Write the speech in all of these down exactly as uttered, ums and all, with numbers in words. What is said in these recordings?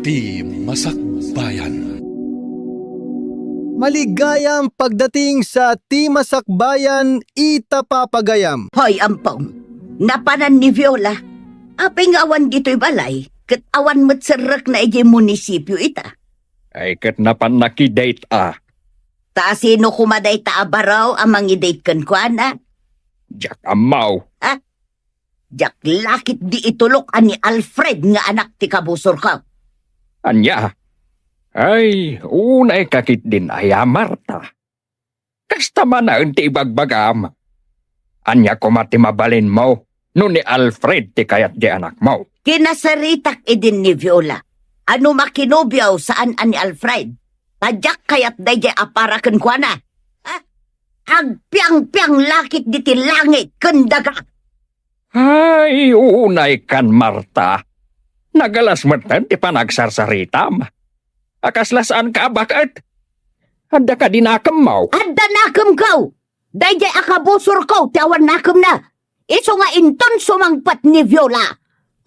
Ti Masakbayan. Maligayam pagdating sa Ti Masakbayan, ita papagayam. Hoy, Ampong, napanan ni Viola. Apay nga awan ditoy balay, ket awan met serrekna idiay munisipio ita. Ay, ket napan nakidate a. Ta sino koma dayta a baro a mangidate kenkuana? Diak ammo. Ha? Diak lakit di itulok a ni Alfred nga anak ti kabusorko. Ania? Ay, unay ka ketdin aya, Marta. Kasta manaen ti ibagbagam. Ania koma ti mabalinmo no ni Alfred ti kayat di anakmo? Kinasaritak idin ni Viola a no makinobio saan a ni Alfred, ta diak kayat daydiay a para kenkuana. Ha? Agpiangpiang lakit diti langit ken daga. Ay, unay kan, Marta. Nagalas metten ti panagsarsaritam. A kasla saanka a baket? Adda kadi nakemmo? Adda nakemko! Daydiay a kabusorko ti awan nakemna. Isu nga inton sumangpet ni Viola,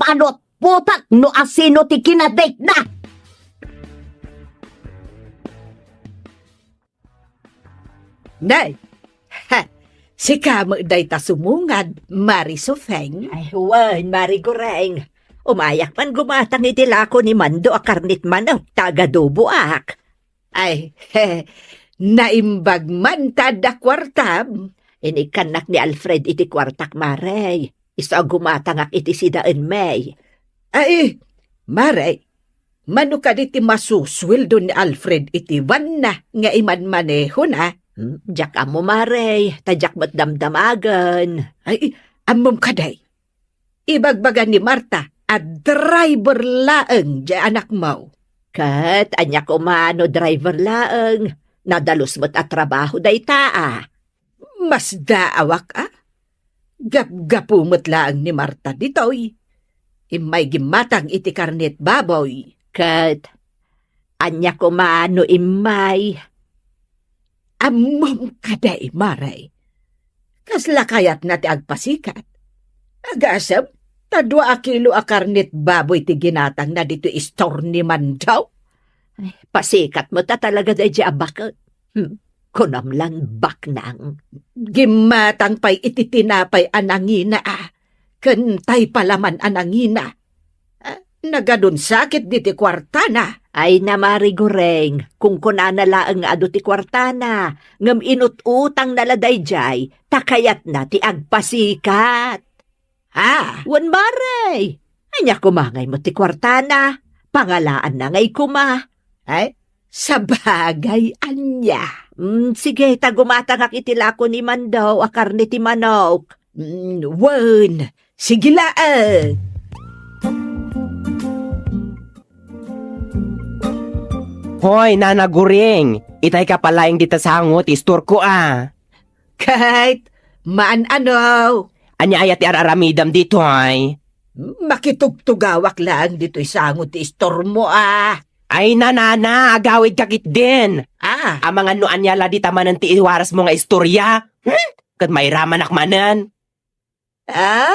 panutputak no asino ti kinadatena. Nay, ha, sika met dayta sumungad, Mari Sofeng? Ay, wen, Mari Goreng. Umayak man gumatang iti lako ni Mando a karnit manok ta agadoboak. Ay, he, naimbag man ta adda kuartam. Inikkannak ni Alfred iti kuartak, Mare. Isu a gumatangak iti sidaenmi. Ay, Mare, mano kadi ti masusueldo ni Alfred iti vanna nga imanmanehona? Hmm, diak ammo, Mare, ta diak met damdamagen. Ay, ammom kadi? Ibagbaga ni Marta a driver laeng diay anakmo. Ket ania koma no driver laeng? Nadalus met a trabaho dayta a. Masdaawak a. Gapgapu met laeng ni Marta ditoy. Immay gimmatang iti karnit baboy. Ket ania koma no immay? Ammom kadi, Mare. Kasla kayatna ti agpasikat? Agasem, ta dua a kilo a karnit baboy ti ginatangna ditoy istor ni Mando. Ay, pasikat met a talaga daydiay a baket. Hmm, kunam lan baknang. Gimmatang pay iti tinapay a nangina a, ken tay palaman a nangina. Ah, nagadunsakit diti kuartana. Ay na, Mari Goreng, kunkunana laeng nga adu ti kuartana, ngem inut-utangna la daydiay, ta kayatna ti agpasikat. Ah! Wen, Mare! Ania koma ngay met ti kuartana? Pangalaanna ngay koma. Ay, sabagay, ania? Mm, sige, ta gumatangak iti lako ni Mando a karne ti manok. Mm, wen, sige laeng. Hoy, Nana Guring, itay ka palaeng dita sango ti istorko a. Ket, maan-ano? Ania aya ti ar-aramidem ditoy? Makitugtugawak laeng ditoy sango ti istormo a. Ay, nanana, agawidka ketdin. Ah. Amangan no ania la dita manen ti iwarasmo nga istoria? Hmm? Ket mairamanak manen. Ah?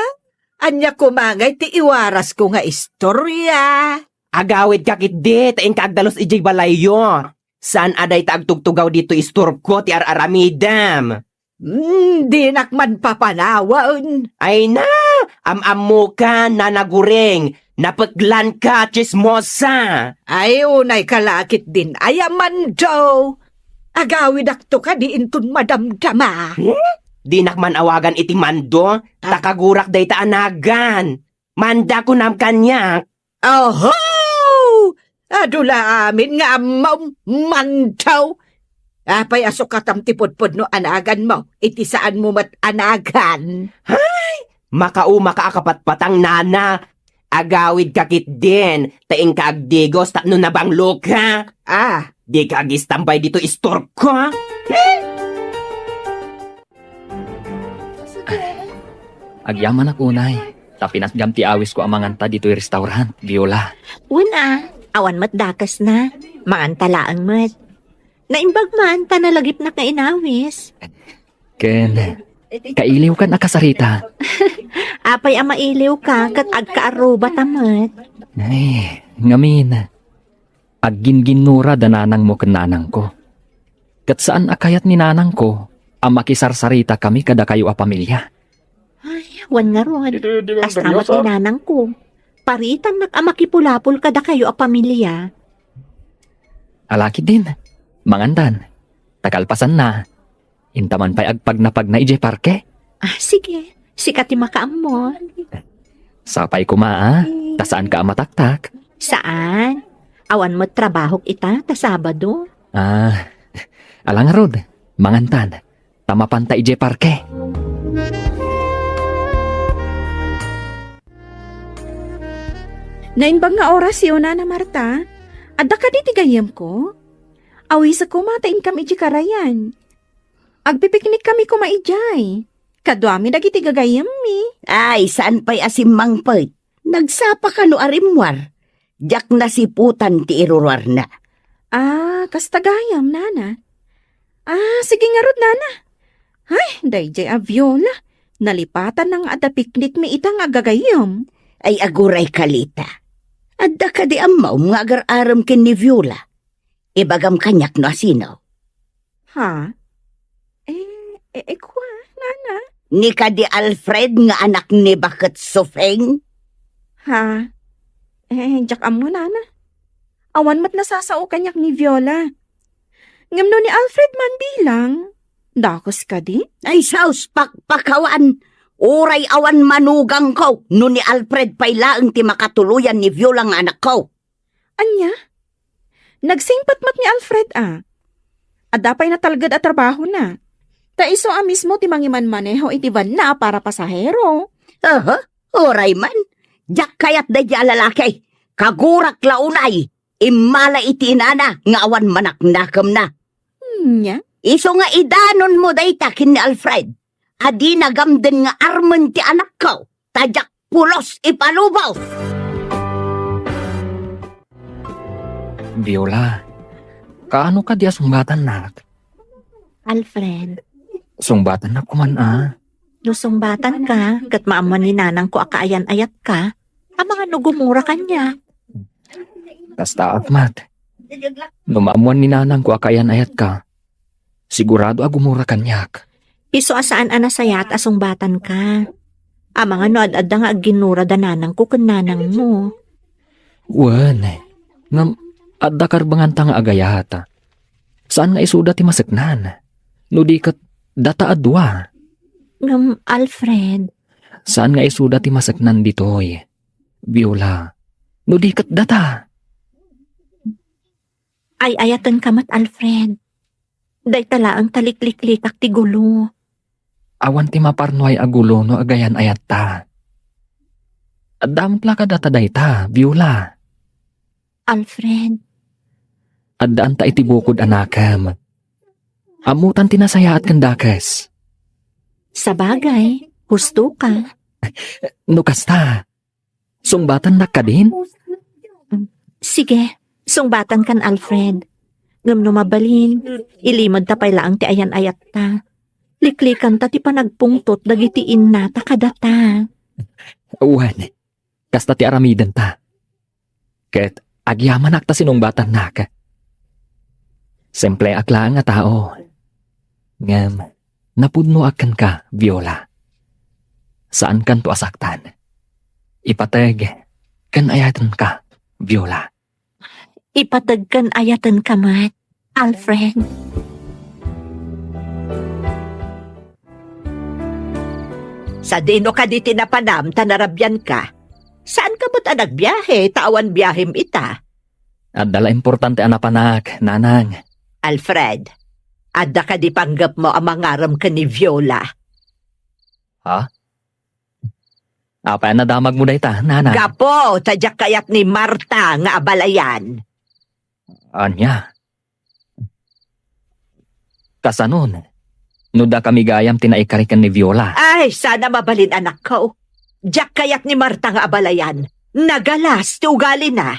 Ania koma ngay ti iwarasko nga istoria? Agawidka ketdi, ta inka agdalus idiay balayyo. Saan a dayta agtugtugaw ditoy istorko ti ar-aramidem. Hmm, dinak man papanawen. Ay na, am-ammokan, Nana Guring, napeklanka, tsismosa. Ay, unay ka la ketdin aya, Mando. Agawidakto kadi inton madamdama. Hmm? Dinak man awagan iti Mando, ta Ah. kagurak dayta a nagan. Manda kunam kaniak. Oho! Adu la amin nga ammom, Mando. Apay a sukatam ti pudpudno a naganmo, iti saanmo met a nagan? Hay! Makaumaka a kapatpatang, nana. Agawidka ketdin, ta inka agdigos tapno nabangloka. Ah. Dika agistambay ditoy istorko. Agyamanak unay, ta pinatgam ti awisko a manganta ditoy restaurant, Viola. Wen a, awan met dakesna. Manganta laeng met. Naimbag man ta nalagipnak nga inawis. Ken, kailiwkan a kasarita. Apay a mailiwka ket agkaarrubata met? Ay, ngamin. Agginginnura da nanangmo ken nanangko. Ket saan a kayat ni nanangko a makisarsaritakami kadakayo a pamilia. Ay, wen ngarud. Kasta met ni nanangko. Paritannak a makipulapol kadakayo a pamilia. Ala ketdin, mangantan. Ta kalpasanna, intaman pay agpagnapagna idiay parke. Ah, sige. Sika ti makaammo. Sapay koma, a? Ta saanka a mataktak. Saan? Awan met trabahok ita ta Sabado. Ah, ala ngarud, mangantan. Ta mapanta idiay parke. Naimbag nga orasyo, Nana Marta. Adda kadi ti gayyemko? Awisek koma ta inkam idiay karayan. Agpipiknikkami koma idiay. Kaduami dagiti gagayyemmi. Ay, saan pay a simmangpet. Nagsapaka no a rimmuar. Diak nasiputan ti iruruarna. Ah, kasta gayam, Nana. Ah, sige ngarud, Nana. Ay, daydiay a Viola. Nalipatanna nga adda piknikmi ita nga agagayyem. Ay, aguray, Kalita. Adda kadi ammom nga agar-arem ken ni Viola? Ibagam kaniak no asino. Ha? Eh, eh, eh, kua, Nana? Ni kadi Alfred nga anak ni Baket Sufeng? Ha? Eh, diak ammo, Nana. Awan met nasasao kaniak ni Viola. Ngem no ni Alfred man bilang, dakes kadi? Ay, sus, pakpakawan. Uray awan manugangko no ni Alfred pay laeng ti makatuloyan ni Viola nga anakko. Ania? Nagsingpet met ni Alfred a. Adda pay natalged a trabahona. Ta isu a mismo ti mangimanmaneho iti vanna a para pasahero. Aha, uray man. Diak kayat daydiay a lalaki. Kagurak la unay. Immala iti inana nga awan manaknakemna. Ania? Isu nga idanonmo dayta ken ni Alfred. A dina gamden nga armen ti anakko. Ta diak pulos ipalubo. Viola, kaano kadi a sungbatannak? Alfred. Sungbatannak koman a. No sungbatanka, ket maammuan ni nanangko a kaayan-ayatka, amangan no gumura kaniak. Kastaak met. No maammuan ni nanangko a kaayan-ayatka, sigurado a gumura kaniak. Isu a saan a nasayaat a sungbatanka. Amangan no ad-adda nga agginnura da nanangko ken nanangmo. Wen, ngem adda karbenganta nga agayat. Saan nga isuda ti maseknan? No di ket data a dua. Ngem, Alfred. Saan nga isuda ti maseknan ditoy, Viola? No di ket data. Ay-ayatenka met, Alfred. Dayta laeng ta likliklikak ti gulo. Awan ti maparnuay a gulo no agayan-ayatta. Adda met la kadata dayta, Viola. Alfred. Addaan ta iti bukod a nakem. Ammotan ti nasayaat ken dakes. Sabagay, husto ka. No kasta, sungbatannak kadin? Sige, sungbatankan, Alfred. Ngem no mabalin, ilimedta pay laeng ti ayan-ayatta. Liklikanta ti panagpungtot dagiti innata kadata. Wen, kasta ti aramidenta. Ket agyamanak ta sinungbatannak. Simpleak laeng a tao. Ngem, napudnoak kenka, Viola. Saankanto a saktan. Ipateg ken ayatenka, Viola. Ipateg ken ayatenka met, Alfred. Sadino kadi ti napanam ta narabianka? Saanka met a nagbiahe ta awan biahem ita? Adda la importante a napanak, nanang. Alfred, adda kadi panggepmo a mangarem ken ni Viola? Ha? Apay a nadamagmo dayta, nanang? Gapu ta diak kayat ni Marta nga abalayan. Ania? Kasanon, no dakami gayam ti naikari ken ni Viola? Ay, sana mabalin, anakko. Diak kayat ni Marta nga abalayan. Nagalas ti ugalina.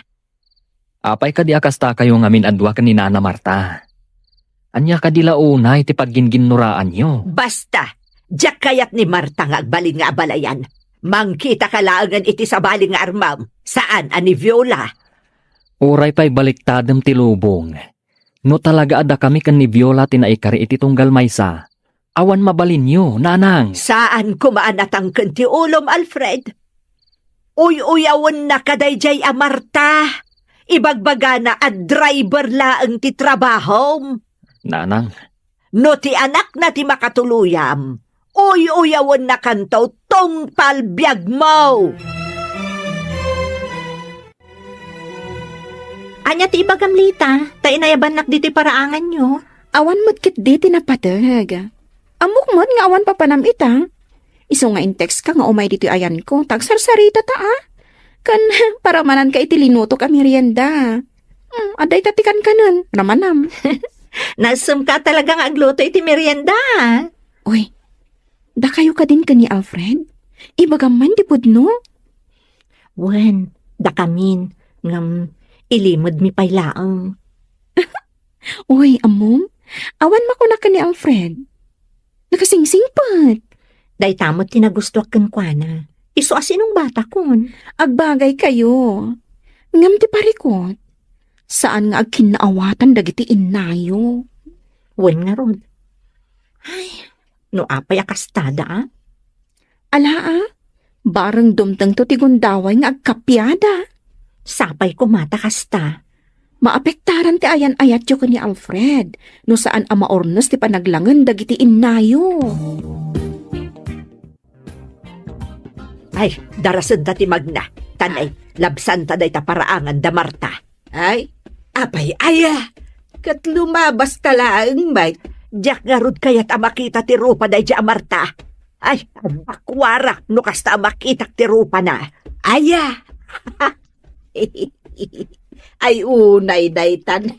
Apay kadi a kastakayo ngamin a dua ken ni Nana Marta? Ania kadi la unay ti pagginginnoraanyo? Basta, diak kayat ni Marta nga agbalin nga abalayan. Mangkitaka laengen iti sabali nga armem, saan a ni Viola. Uray pay baliktadem ti lubong. No talaga a dakami ken ni Viola ti naikari iti tunggal maysa, awan mabalinyo, nanang. Saan koma a natangken ti ulom, Alfred. Uy-uyawenna kadaydiay a Marta. Ibagbagana a driver laeng ti trabahom. Nanang. No ti anakna ti makatuluyam, uy-uyawennakanto tungpal biagmo. Ania ti ibagam, Lita? Ta inayabannak ditoy paraanganyo. Awan met ketdi ti napateg. Ammok met nga awan papanam ita. Isu nga in-textka nga umay ditoy ayanko, ta agsarsarita ta, a. Ken paramananka iti linutok a merienda. Hmm, adda ita ti kankanen, ramanam. Nasemka talaga nga agluto iti merienda, a. Uy, dakayo kadin ken ni Alfred? Ibagam man ti pudno? Wen, dakamin, ngem ilimedmi pay laeng. Uy, ammom, awan makunak ken ni Alfred. Nakasingsingpet. Dayta met ti nagustuak kenkuana. Isu a sinungbatakon. Agbagaykayo. Ngem ti parikut, saan nga agkinnaawatan dagiti innayo. Wen ngarud. Ay, no apay a kastada, a? Ala, a? Bareng dumtengto ti gundaway nga agkapiada. Sapay koma ta kasta. Maapektaran ti ayan-ayatyo ken ni Alfred no saan a maurnos ti panaglangen dagiti innayo. Ay, darasenta ti magna. Tan, ay, labsanta dayta paraangan da Marta. Ay, apay aya? Ket lumabasta laeng met. Diak ngarud kayat a makita ti rupa daydiay a Marta. Ay, agbakuarak no kasta a makitak ti rupana. Aya? Ay, unay daytan.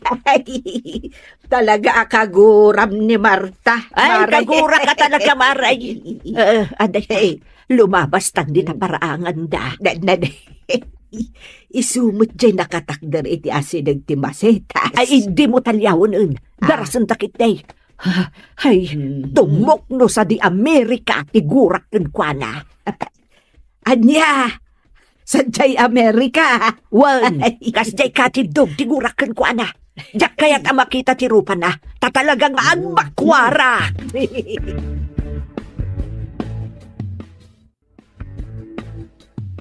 Talaga a kaguram ni Marta. Ay, Mare. Kagurak ka talaga, Mare. Eh, aday, lumabas ta dita paraangan da. Na, na, isu met jay nakatakder iti asideg ti masetas. Ay, idi mo taliawen, en. Ah. Darasenta ketdi. Ay, hmm. Tumukno sadi Amerika ti gurak kenkuana. Ania? Sadiay Amerika? Wen, kasdiay katiddog ti gurak kenkuana. Diak kayat a makita ti rupana, ta talaga nga agbakuarak.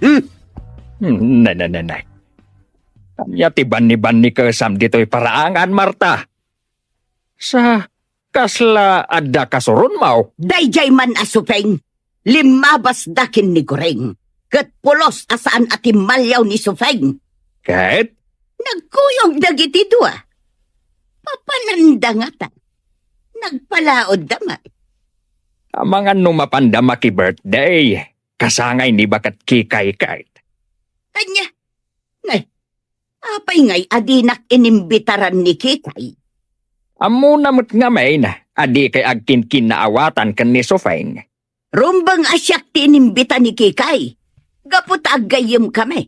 Hmm? Hmm, nay, nay, nay, nay. Ania ti banni-bannikesam ditoy paraangan, Marta? Sa kasla adda kasuronmo? Daydiay man a Supeng, limmabasda ken ni Goreng, ket pulos a saan a timmalliaw ni Supeng. Ket? Nagkuyog dagiti dua. Papananda ngata. Nagpalaodda met. Amangan no mapanda maki-birthday, kasangay ni baket Kikay ket. Ania? Nay, apay ngay a dinak inimbitaran ni Kikay? Ammona met ngamin a dikay agkinkinnaawatan ken ni Sofeng. Rumbeng a siak ti inimbita ni Kikay, gapu ta aggayyemkami.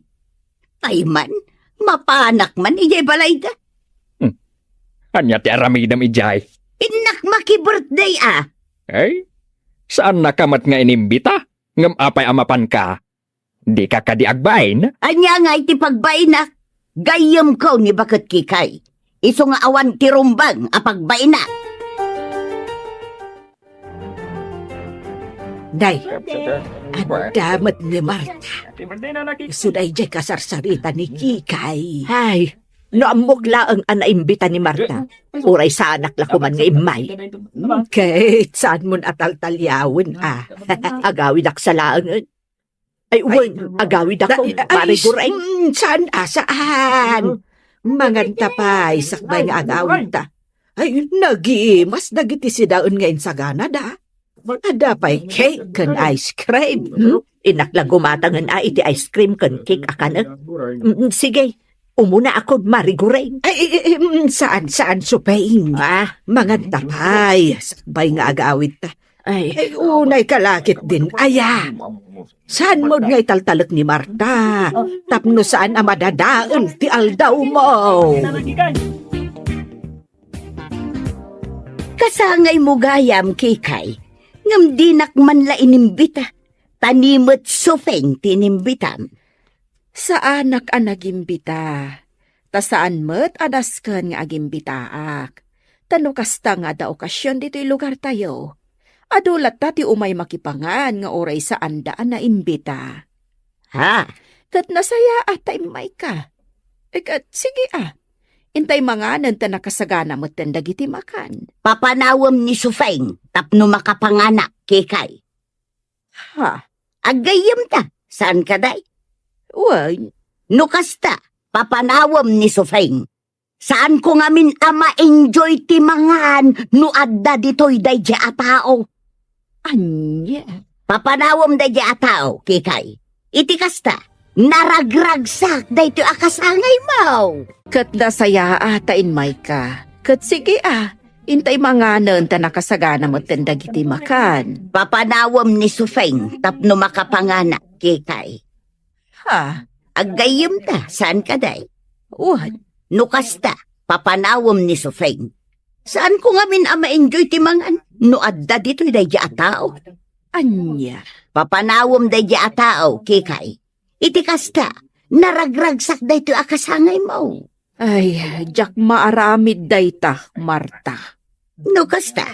Tay man, mapanak man idiay balayda. Hmm. Ania ti aramidem idiay? Innak maki-birthday a. Ay, saannaka met nga inimbita? Ngem apay a mapanka? Dika kadi agbain? Ania ngay ti pagbainak? Gayyemko ni baket Kikay. Isu nga awan ti rumbeng a pagbainak. Day, adda met ni Marta. Isu daydiay kasarsarita ni Kikay. Ay, no ammok laeng a naimbita ni Marta, uray saanak la koman nga immay. Ket saanmon a taltaliawen a. Agawidak sa laengen. Ay, wen, agawidakon, Mare Goreng. Mm, saan a, saan? Manganta pay, sakbay nga agawidta. Ay, nagimas dagiti sidaen nga insaganada. Adda pay cake ken ice cream. Hmm? Innak la gumatangen a iti ice cream ken cake a kanek. Mm, sige, umunaakon, Mare Goreng. Ay, eh, eh, mm, saan, saan, Supeng? Ah. Manganta pay, sakbay nga agawidta. Ay. Ay, unay ka la ketdin, aya. Saanmo ngay taltalek ni Marta, tapno saan a madadael ti aldawmo. Kasangaymo gayam, Kikay, ngem dinak man la inimbita, ta ni met Sofeng ti inimbitam. Saanak a nagimbita, Ta saan met a dasken nga agimbitaak. Ta no kasta nga adda okasion ditoy lugartayo, adu latta ti umay makipangan nga uray saanda a naimbita. Ha? Ket nasayaat ta immayka. E, ket sige a. Intay manganen ta nakasagana metten dagiti makan. Papanawem ni Sufeng tapno makapanganak, Kikay. Ha? Aggayyemta, saan kadi? Wen. No kasta, papanawem ni Sufeng. Saanko ngamin a ma-enjoy ti mangan no adda ditoy daydiay a tao. Ania? Papanawem daydiay a tao, Kikay. Iti kasta, naragragsak daytoy a kasangaymo. Ket nasayaat ta immayka. Ket sige a, intay manganen ta nakasagana metten dagiti makan. Papanawem ni Sufeng tapno makapanganak, Kikay. Ha? Aggayyemta, saan kadi? Wen. No kasta, papanawem ni Sufeng. Saanko ngamin a ma-enjoy ti mangan no adda ditoy daydiay a tao. Ania? Papanawem daydiay a tao, Kikay. Iti kasta, naragragsak daytoy a kasangaymo. Ay, diak maaramid dayta, Marta. No kasta,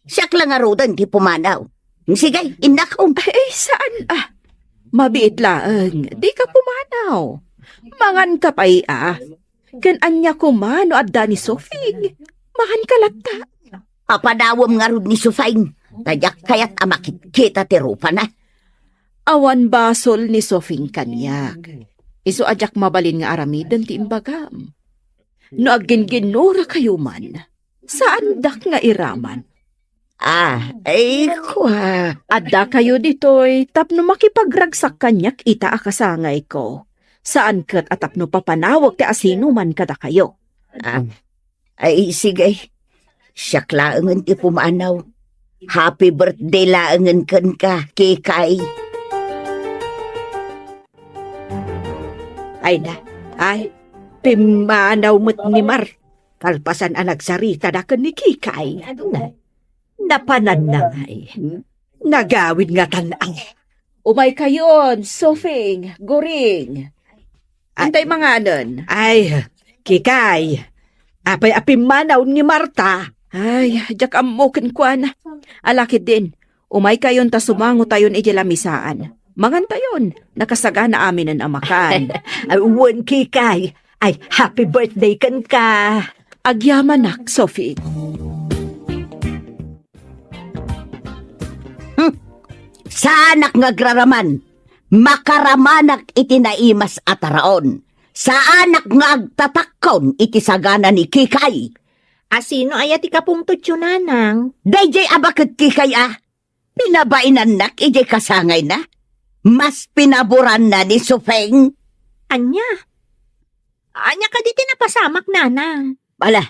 siak la ngaruden ti pumanaw. Sige, innakom. Ay, saan a? Mabiit laeng, dika pumanaw. Manganka pay a. Ken ania koma no adda ni Sufeng? Manganka latta. Papanawem ngarud ni Sufeng, ta diak kayat a makitkita ti rupana. Awan basol ni Sufeng kaniak. Isu a diak mabalin nga aramiden ti imbagam. No agginginnurakayo man, saandak nga iraman. Ah, ay, kua. Addakayo ditoy tapno makipagragsak kaniak ita a kasangayko. Saan ket a tapno papanawek ti asinoman kadakayo. Ah, ay, sige. Siak laengen ti pumanaw. Happy birthday laengen kenka, Kikay. Ay na, ay, pimmanaw met ni Mar. Kalpasan a nagsaritada ken ni Kikay, napananna ngay. Nagawid nga tan-aw. Umaykayon, Sufeng, Guring. Ah. Intay manganen. Ay, Kikay. Apay a pimmanaw ni Marta? Ay, diak ammo kenkuana. Ala ketdin, umaykayon ta sumangotayon idiay lamisaan. Mangantayon, nakasagana aminen a makan. Ay, wen, Kikay. Ay, happy birthday kenka. Agyamanak, Sufeng. Hmm. Saanak nga agraraman. Makaramanak iti naimas a taraon. Saanak nga agtatakkon iti sagana ni Kikay. A sino aya ti kapungtotyo, nanang? Daydiay a baket, Kikay a. Pinabainannak idiay kasangayna. Mas pinaboranna ni Sufeng. Ania? Ania kadi ti napasamak, nanang? Ala,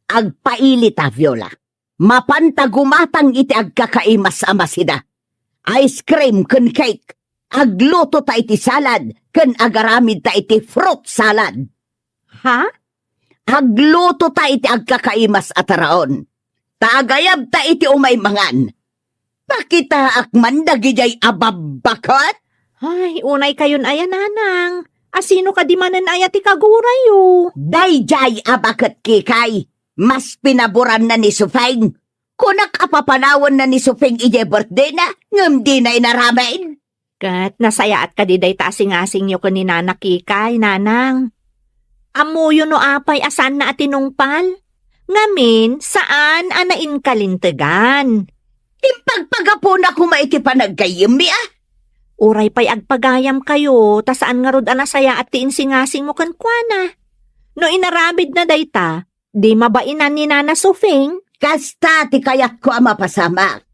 agpailita, Viola. Mapanta gumatang iti agkakaimas a masida. Ice cream ken cake. Aglutota iti salad ken agaramidta iti fruit salad. Ha? Aglutota iti agkakaimas a taraon. Ta agayabta iti umay mangan. Pakitaak man dagidiay a babbaket? Ay, unaykayon aya, nanang. A sino kadi manen aya ti kagurayo? Daydiay a baket, Kikay. Mas pinaboranna ni Sufeng. Kunak a papanawanna ni Sufeng idiay birthdayna, ngem dina inaramid. Ket nasayaat kadi dayta a singasingyo ken ni Nana Kikay, nanang? Ammoyo no apay a saanna a tinungpal? Ngamin, saan a nainkalintegan. Impagpagapuna koma iti panaggayyemmi a. Uray pay agpagayamkayo, ta saan ngarud a nasayaat ti insingasingmo kenkuana. No inaramidna dayta, di mabainan ni Nana Sufeng? Kasta ti kayatko a mapasamak.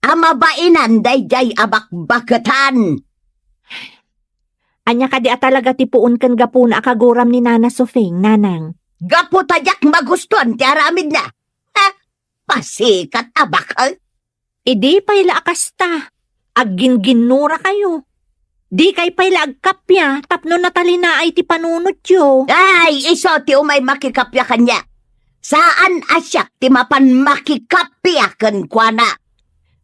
A mabainan daydiay a bakbaketan. Ania kadi a talaga ti puon ken gapuna a kaguram ni Nana Sufeng, nanang? Gapu ta diak magustuan ti aramidna. Ha? Pasikat a bakal. Idi pay la a kasta, agginginnurakayo. Dikay pay la agkappia tapno natalinaay ti panunotyo. Ay, isu ti umay makikappia kaniak. Saan a siak ti mapan makikappia kenkuana.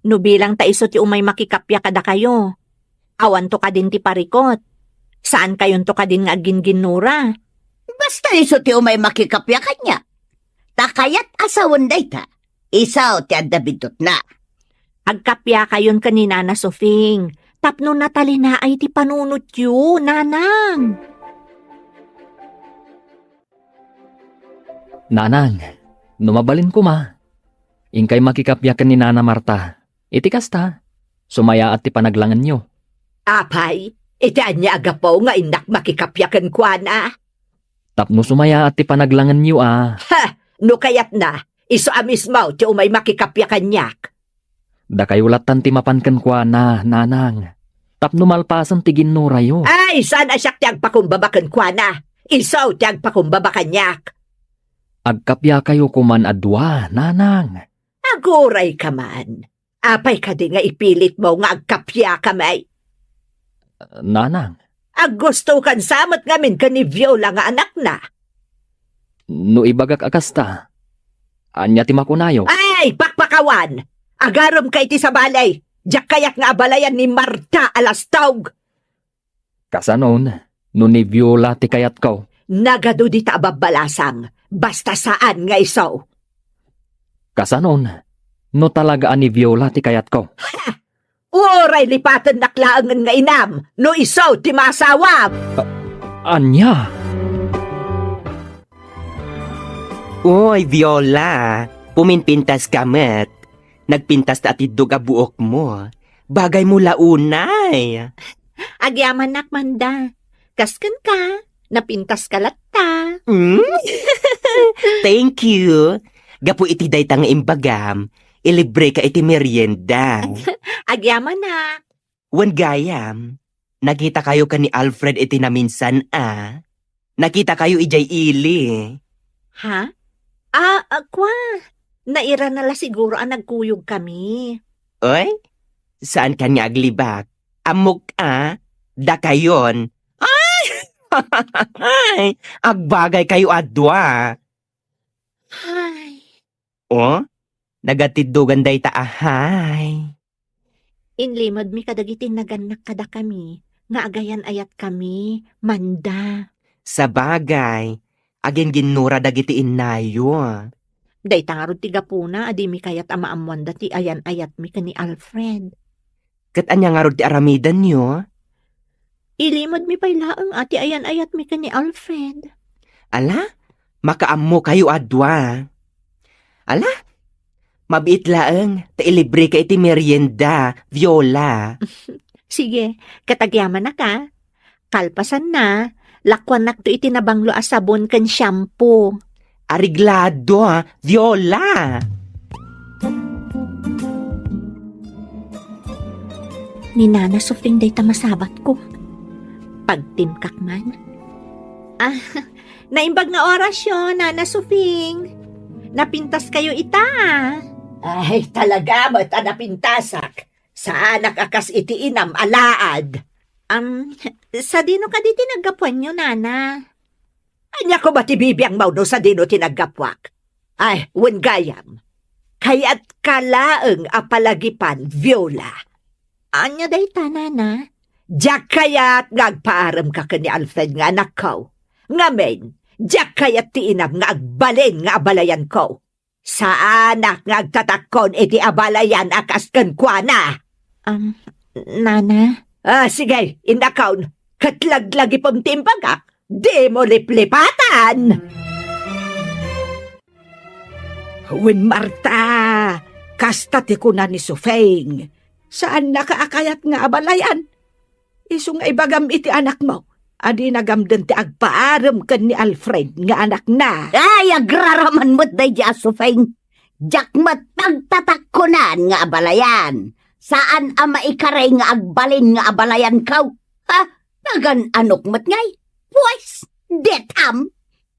No bilang ta isu ti umay makikappia kadakayo, awanto kadin ti parikut. Saankayonto kadin nga agginginnura. Basta isu ti umay makikappia kaniak. Ta kayat a sawen dayta, isu ti adda biddutna. Agkappiakayon ken ni Nana Sofing tapno natalinaay ti panunotyo, Nanang. Nanang, no mabalin koma, inkay makikappia ken ni Nana Marta. Iti kasta, sumayaat ti panaglangenyo. Apay, iti ania a gapu nga innak makikappia kenkuana? Tapno sumayaat ti panaglangenyo a. Ha! No kayatna, isu a mismo ti umay makikappia kaniak. Dakayo lattan ti mapan kenkuana, Nanang. Tapno malpasen ti ginnorayo. Ay, saan a siak ti agpakumbaba kenkuana? Isu ti agpakumbaba kaniak. Agkappiakayo koman a dua, Nanang. Aguray ka man. Apay kadi nga ipilitmo nga agkappiakami? Nanang. Aggustokan sa met ngamin ken ni Viola nga anakna. No ibagak a kasta, ania ti makunayo? Ay, pakpakawan! Agaremka iti sabali! Diak kayat nga abalayan ni Marta a lastog! Kasanon, no ni Viola ti kayatko? Nagadu dita a babbalasang, basta saan nga isu. Kasanon, no talaga a ni Viola ti kayatko? Ha! Uray lipatennak laengen nga inam no isu ti maasawam! A-, ania? Uy, Viola, puminpintaska met. Nagpintas ta atiddog a buokmo. Bagaymo la unay. Agyamanak, Manda. Kas kenka, napintaska latta. Mm? Thank you. Gapu iti dayta nga imbagam, ilibreka iti merienda. Agyamanak. Wen gayam, nakitakayo ken ni Alfred iti naminsan a? Nakitakayo idiay ili. Ha? Ah, ah, kwa. Nairana la siguro a nagkuyogkami. Oy, saankan nga aglibak. Ammok a, dakayon. Ay! Ay! Agbagaykayo a dua. Ay. O? Nagatiddogan dayta a hay. Inlimedmi kadagiti nagannak kadakami nga agayan-ayatkami, Manda. Sabagay, aginginnura dagiti innayo. Dayta ngarud ti gapuna a dimi kayat a maammoanda ti ayan-ayatmi ken ni Alfred. Ket ania ngarud ti aramidenyo? Ilimedmi pay laeng a ti ayan-ayatmi ken ni Alfred. Ala, makaammokayo a dua. Ala, mabiit laeng ta ilibreka iti merienda, Viola. Sige, ket agyamanak a. Kalpasanna, lakuannakto iti nabanglo a sabon ken shampoo. Areglado, Viola! Ni Nana Sofing dayta masabatko. Pagtimkak man. Ah, naimbag nga orasyo, Nana Sofing. Napintaskayo ita. Ay, talaga met a napintasak. Saanak a kas iti inam a laad. Am, sadino kadi ti naggapuanyo, Nana? Ania koma ti bibiangmo no sadino ti naggapuak? Ay, wen gayam. Kayatka laeng a palagipan, Viola. Ania dayta, Nana? Diak kayat nga agpaaremka ken ni Alfred nga anakko. Ngamin, diak kayat ti inam nga agbalin nga abalayanko. Saanak nga agtatakkon iti abalayan a kas kenkuana. Am, Nana? Ah, sige, innakon. Ket laglagipem ti imbagak, dimo liplipatan! Wen Marta, kasta ti kuna ni Sufeng. Saannaka a kayat nga abalayan. Isu nga ibagam iti anakmo a dina gamden ti agpaarem ken ni Alfred nga anakna. Ay, agraraman met daydi a Sufeng. Diak met pagtatakkonan nga abalayan. Saan a maikari nga agbalin nga abalayanko. Ha? Nagan-anok met ngay? Pues, detam.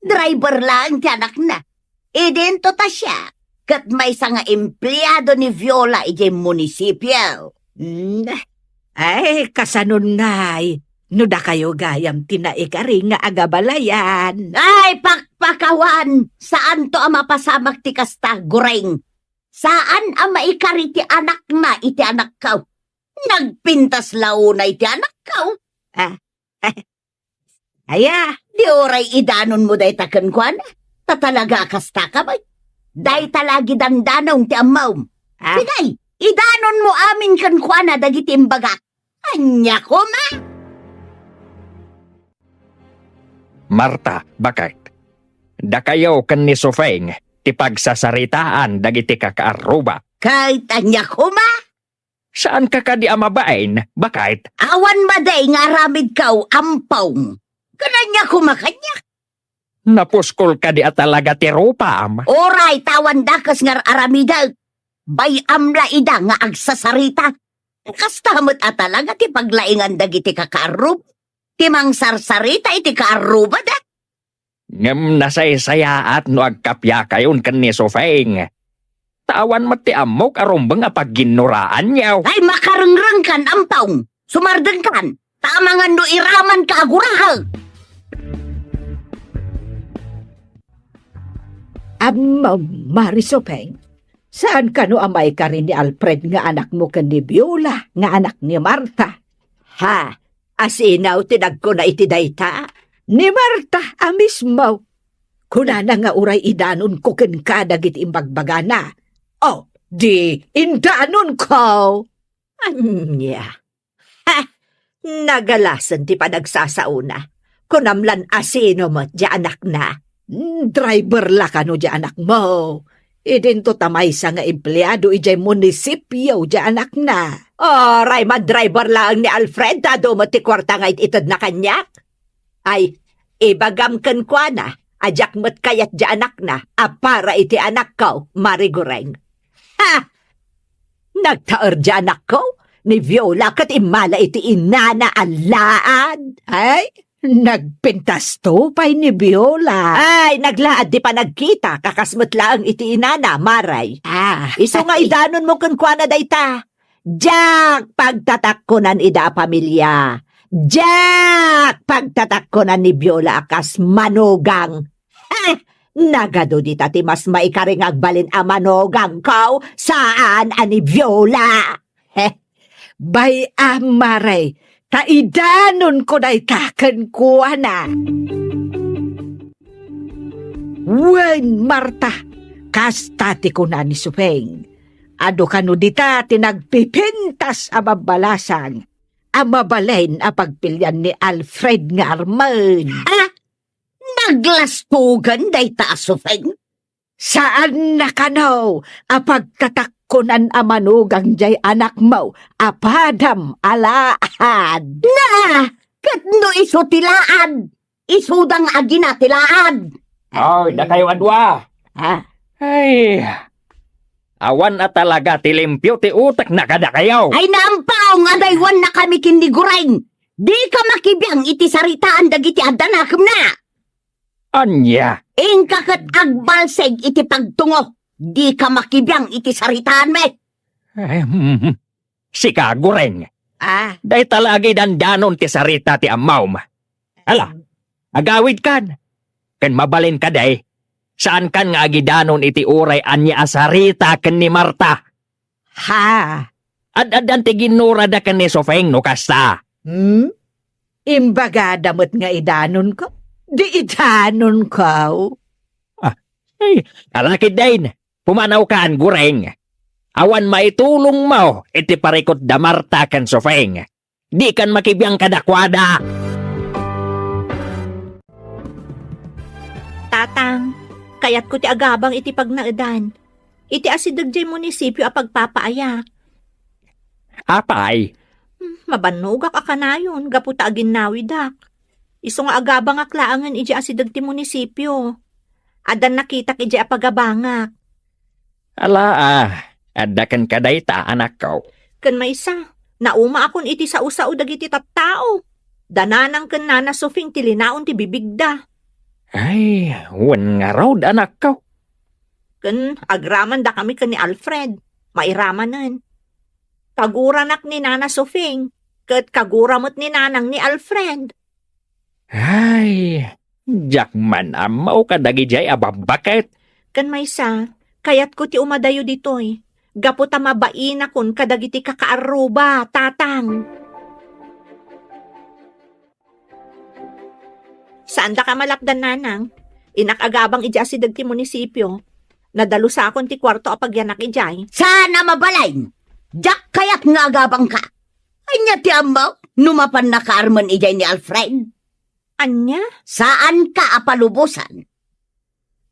Driver laeng ti anakna. Idinto ta siak, ket maysa nga empleado ni Viola idiay munisipio. Hmm. Ay, kasanon ngay, no dakayo gayam ti naikari nga agabalayan. Ay, pakpakawan! Saanto a mapasamak ti kasta, Goreng. Saan a maikari ti anakna iti anakko. Nagpintas la unay ti anakko. Ah, aya, Di uray idanonmo dayta kenkuana? Ta talaga a kastaka met. Dayta la a gidandanong ti ammom. Ah. Sige, idanonmo amin kenkuana dagiti imbagak. Ania koma? Marta, baket. Dakayo ken ni Sofeng ti pagsasaritaan dagiti kakaarruba. Ket ania koma? Saanka kadi a mabain, baket? Awan madi nga aramidko, Ampong. Ket ania koma kaniak? Napuskol kadi a talaga ti rupam? Uray, ta awan dakes nga ar-aramidek. Bay-am la ida nga agsasarita. Kasta met a talaga ti paglaingan dagiti kakaarrub, ti mangsarsarita iti kaarrubada. Ngem nasaysayaat no agkappakayon ken ni Sofeng. Ta awan met ti ammok a rumbeng a pagginnoraanyo. Ay, makarengrengkan, Ampong! Sumardengkan! Ta amangan no iramanka a guraek! Ammom, Mari Sofeng, saan kano a maikari ni Alfred nga anakmo ken ni Viola nga anak ni Marta? Ha? Asino ti nagkuna iti dayta? Ni Marta a mismo. Kunana nga uray idanonko kenka dagiti imbagbagana. O, di indanonko. Ania? Ha! Nagalasen ti panagsasaona. Kunam lan asino met ti anakna? Mm, driver la kano ti anakmo. Idinto ta maysa nga empleado idiay munisipio ti anakna. Uray, madriver laeng ni Alfred ta adu met ti kuarta nga it-itedna kaniak. Ay, ibagam kenkuana a diak met kayat ti anakna a para iti anakko, Mari Gureng. Ha! Nagtaer ti anakko, ni Viola ket immala iti inana a laad. Ay, nagpintasto pay ni Viola. Ay, naglaad ti panagkita, kakas met laeng iti inana, Mari. Ah, isu nga ay. Idanonmo kenkuana dayta. Diak pagtatakkonan ida a pamilia. Diak pagtatakkonan ni Viola a kas manugang. Eh, nagadu dita ti mas maikari nga agbalin a manugangko, saan a ni Viola. Heh. Bay-am, Mari, ta idanonko dayta kenkuana. Wen, Marta, kasta ti kuna ni Sofeng. Adu kano dita ti nagpipintas a babbalasang a mabalin a pagpilian ni Alfred nga armen. Ah, naglastugan dayta a Sofeng? Saan na kano a pagtatakkonan a manugang diay anakmo a padam a laad? Na, ket no isu ti laad, isuda nga agina ti laad. Oy, dakayo a dua. Ah. Ay, awan a talaga ti limpio ti utekna kadakayo. Ay, naampong, adaywannakami ken ni Gureng. Dika makibiang iti saritaan dagiti adda nakemna. Ania? Inka ket agbalsig iti pagtungo. Dika makibiang iti saritaanmi. Ahem. Sika, Gureng. Ah. Dayta la agidandanon ti sarita ti ammom. Ala, agawidkan. Ken mabalin kadi, saankan nga agidanon iti uray ania a sarita ken ni Marta. Ha? Ad-addan ti ginnurada ken ni Sofeng no kasta. Hmm? Imbagada met nga idanonko? Di idanonko. Ah, ay, ala ketdin, pumanawkan, Gureng. Awan maitulongmo iti parikut da Marta ken Sofeng. Dikan makibiang kadakuada. Tatang, kayatko ti agabang iti pagnaedan. Iti asideg diay munisipio a pagpapaayak. Apay? Hmm, mabannogak a kanayon gapu ta aginnawidak. Isu nga agabangak laengen idiay asideg ti munisipio. Addan nakitak idiay a pagabangak. Ala, ah, adda kenka dayta, anakko. Ken maysa, naumaakon iti sao-sao dagiti tattao. Da Nanang ken Nana Sofing ti linaon ti bibigda. Ay, wen ngarud, anakko. Ken agramandakami ken ni Alfred. Mairamanen. Kaguranak ni Nana Sofing, ket kagura met ni Nanang ni Alfred. Ay, diak man ammo kadagidiay a babbaket. Ken maysa, kayatko ti umadayo ditoy, gapu ta mabainakon kadagiti kakaarruba, Tatang. Saandak a malapdan, nanang. Innak agabang idiay asideg ti munisipio. Nadalusakon ti kuarto a pagyanak idiay. Saan a mabalin? Diak kayat nga agabangka. Ania ti ammok no mapannak armen idiay ni Alfred? Ania? Saanka a palubosan.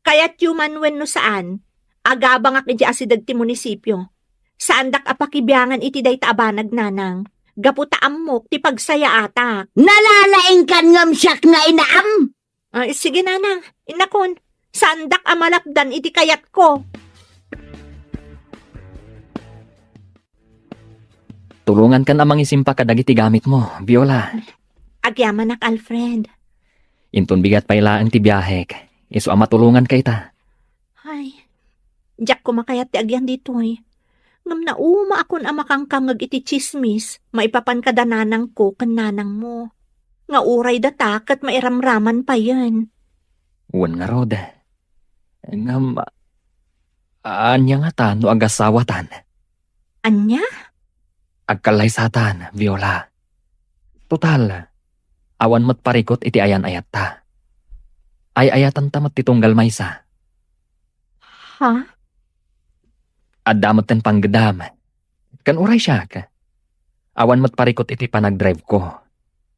Kayatyo man wenno saan, agabangak idiay asideg ti munisipio. Saandak a pakibiangan iti dayta a banag, nanang. Gapu ta ammok ti pagsayaatak. Nalalaingkan ngem siak nga inaam? Ay, sige, nanang. Innakon, saandak a malapdan iti kayatko. Tulongankan a mangisimpa kadagiti gamitmo, Viola. Agyamanak, Alfred. Inton bigat pay laeng ti biahek, isu a matulonganka ita. Ay, diak koma kayat ti agyan ditoy. Ngem naumaakon a makangkangngeg iti tsismis maipapan kada nanangko ken nanangmo. Nga uray data ket mairamraman payen. Wen ngarud. Ngem, ania ngata no agasawatan? Ania? Agkallaysatan, Viola. Total, awan met parikut iti ayan-ayatta. Ay-ayatanta met ti tunggal maysa. Ha? Adda met ti panggedam. Ken uray siak, awan met parikut iti panagdrive-ko.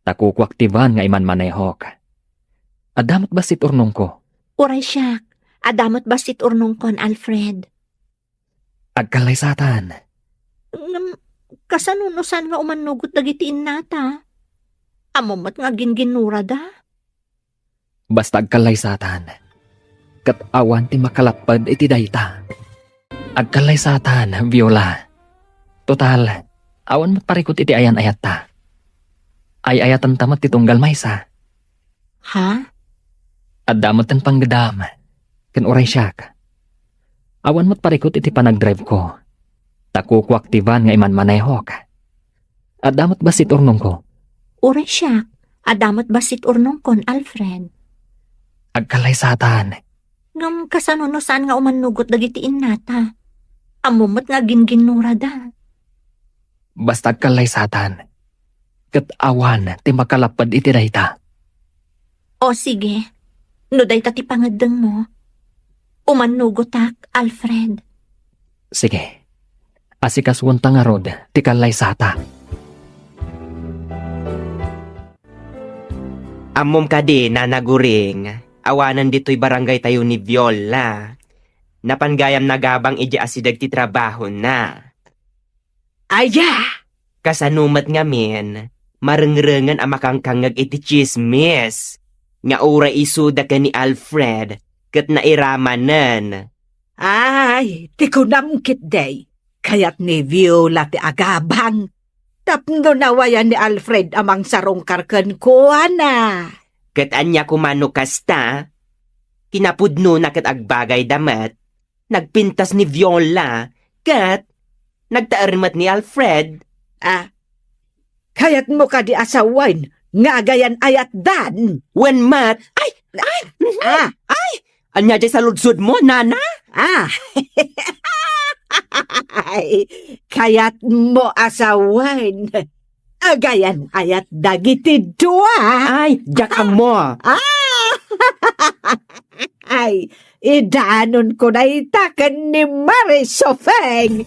Ta kukuak ti van nga imanmanehok. Adda met bassit urnongko. Uray siak, adda met bassit urnongkon, Alfred. Agkallaysatan. Ngem, kasano no saan nga umannugot dagiti innata? Ammom met nga agingginnurada? Basta agkallaysatan. Ket awan ti makalapped iti dayta. Agkallaysatan, Viola. Total, awan met parikut iti ayan-ayatta. Ay-ayatanta met ti tunggal maysa. Ha? Adda met ti panggedam. Ken uray siak, awan met parikut iti panagdrive-ko. Ta kukuak ti van nga imanmanehok. Adda met bassit urnongko. Uray siak, adda met bassit urnongkon, Alfred. Agkallaysatan. Ngem kasano no saan nga umannugot dagiti innata? Ammom met nga agingginnurada. Basta agkallaysatan. Ket awan ti makalapped iti dayta. O sige, no dayta ti pangeddengmo, umannugotak, Alfred. Sige. Asikasuenta ngarud ti kallaysata. Ammom kadi, Nana Guring, awanen ditoy barangaytayo ni Viola. Napan gayam nagabang idiay asideg ti trabahona. Aya! Kasano met ngamin, marengrengen a makangkangngeg iti tsismis nga uray isuda ken ni Alfred ket nairamanen. Ay, ti kunam ketdi, kayat ni Viola ti agabang. Tapno nawayan ni Alfred a mangsarungkar kenkuana. Ket ania koma no kasta? Kinapudnona ket agbagayda met. Nagpintas ni Viola, ket nagtaer met ni Alfred. Ah, kayatmo kadi a sawen nga agayan-ayatdan? Wen met. Ay! Ay! Ah! Ay! Ania diay saludsodmo, Nana? Ah! Ay, kayatmo a sawen. Agayan-ayat dagiti dua. Ay, diak ammo. Ah! Ay, idanonko dayta ken ni Mari Sofeng.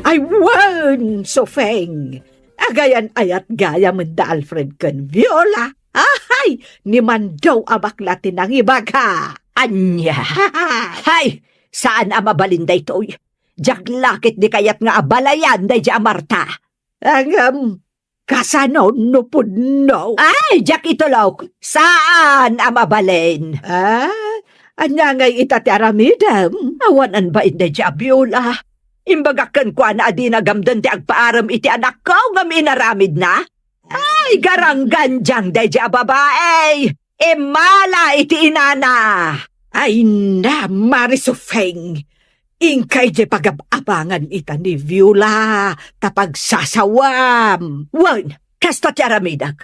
Ay, wen, Sofeng. Agayan-ayat gayam da Alfred ken Viola. Ay, ni Mando a bakla ti nangibaga. Ania? Ay, saan a mabalin daytoy. Diak la ketdi kayat nga abalayan daydiay a Marta. Ngem, kasano no pudno? Ay, diak itulok. Saan a mabalin. Ah, ania ngay ita ti aramidem? Awan a bain daydiay a Viola. Imbagak kenkuana a dina gamden ti agpaarem iti anakko ngem inaramidna. Ay, garanggandiang daydiay a babai! Immala iti inana! Ay na, Mari Sofeng! Inkay diay pagab-abangan ita ni Viola ta pagsasawam! Wen, kasta ti aramidek.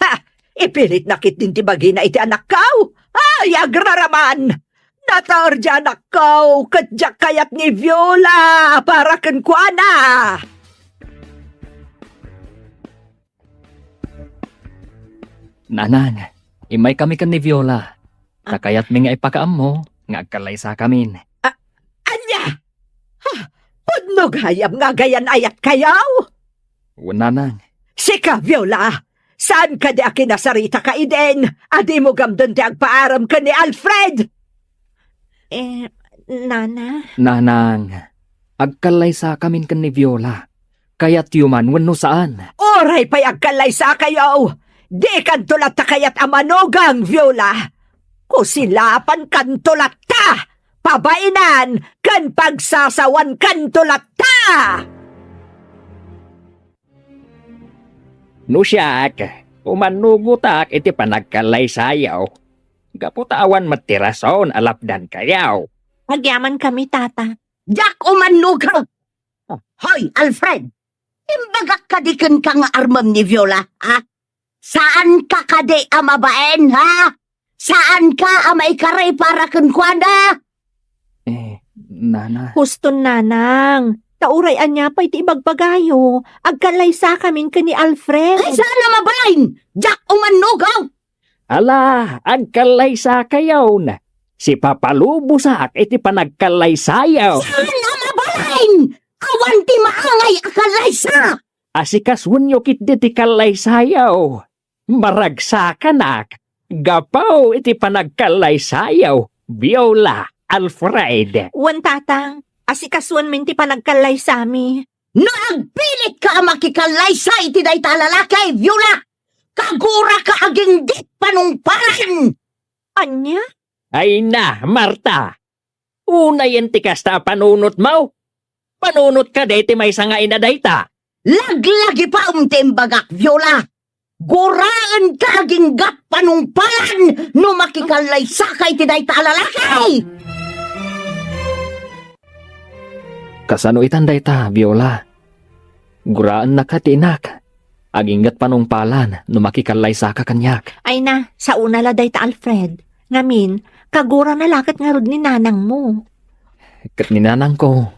Ha! Ipilitna ketdin ti bagina iti anakko! Ay, agraraman! Nataer diay anakko ket diak kayat ni Viola para kenkuana! Nanang, immaykami ken ni Viola. Ta Ah. kayatmi nga ipakaammo nga agkallaysakamin. A-, ania? Ha? Pudno gayam nga agayan-ayatkayo? Wen, Nanang. Sika, Viola, saan kadi a kinasarita ka idin a dimo gamden ti agpaaram ken ni Alfred? Eh, Nana? Nanang, agkallaysakamin ken ni Viola. Kayatyo man wenno saan? Uray pay agkallaysakayo, dikanto latta kayat a manugang, Viola. Kusilapankanto latta, pabainan ken pagsasawankanto latta! No siak, umannugotak iti panagkallaysayo, gapu ta awan met ti rason a lapdankayo. Agyamankami, Tata. Diak umannugo! Hoy, Alfred! Imbagak kadi kenka nga armem ni Viola, ha? Saanka kadi a mabain, ha? Saanka a maikari para kenkuana? Eh, Nana. Huston, Nanang. Ta uray ania pay ti ibagbagayo, agkallaysakamin ken ni Alfred. Ay, saan a mabain? Diak umannugo! Ala, agkallaysakayon. Sipapalubosak iti panagkallaysayo. Saan a mabain? Awan ti maangay a kallaysa! Asikasuenyo ketdi ti kallaysayo. Maragsakanak gapu iti panagkallaysayo, Viola, Alfred. Wen, Tatang, asikasuenmin ti panagkallaysami. No agpilitka a makikallaysa iti dayta a lalaki, Viola, kaguraka agingga panungpalan! Ania? Ay na, Marta! Unayen ti kasta a panunotmo? Panunot kadi ti maysa nga ina dayta? Laglagipaem ti imbagak, Viola! Guraenka agingga panungpalan no makikallaysaka iti dayta a lalaki! Kasano itan dayta, Viola? Guraennaka ti inak. Agingga panungpalan no makikallaysaka kaniak. Ay na, saona la dayta, Alfred. Ngamin, kagurana la ket ngarud ni nanangmo. Ket ni nanangko,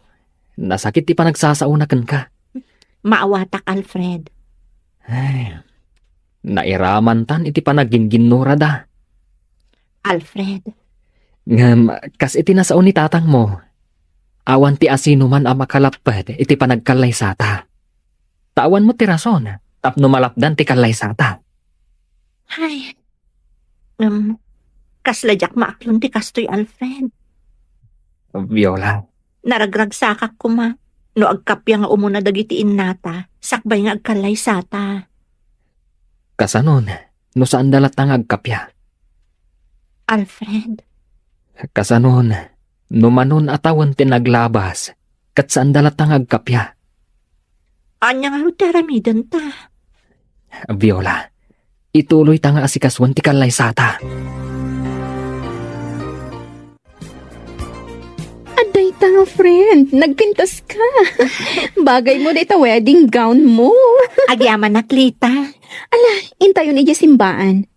nasakit ti panagsasaona kenka. Maawatak, Alfred. Ay, nairamantan iti panagginginnurada. Alfred. Ngem, kas iti nasao ni tatangmo, awan ti asinoman a makalapped iti panagkallaysata. Ta awan met ti rason tapno malapdan ti kallaysata. Ay, em, kasla diak maaklon ti kastoy, Alfred. Viola. Naragragsakak koma no agkappia nga umuna dagiti innata sakbay nga agkallaysata. Kasanon, no saanda latta nga agkappia? Alfred. Kasanon, no manon a tawen ti naglabas, ket saanda latta nga agkappia? Ania ngarud ti aramidenta? Viola, ituloyta nga asikasuen ti kallaysata. Adda ita nga friend, nagpintas ka. Bagay mo dayta wedding gown mo. Agyamanak, Lita. Ala, intayon idiay simbaan.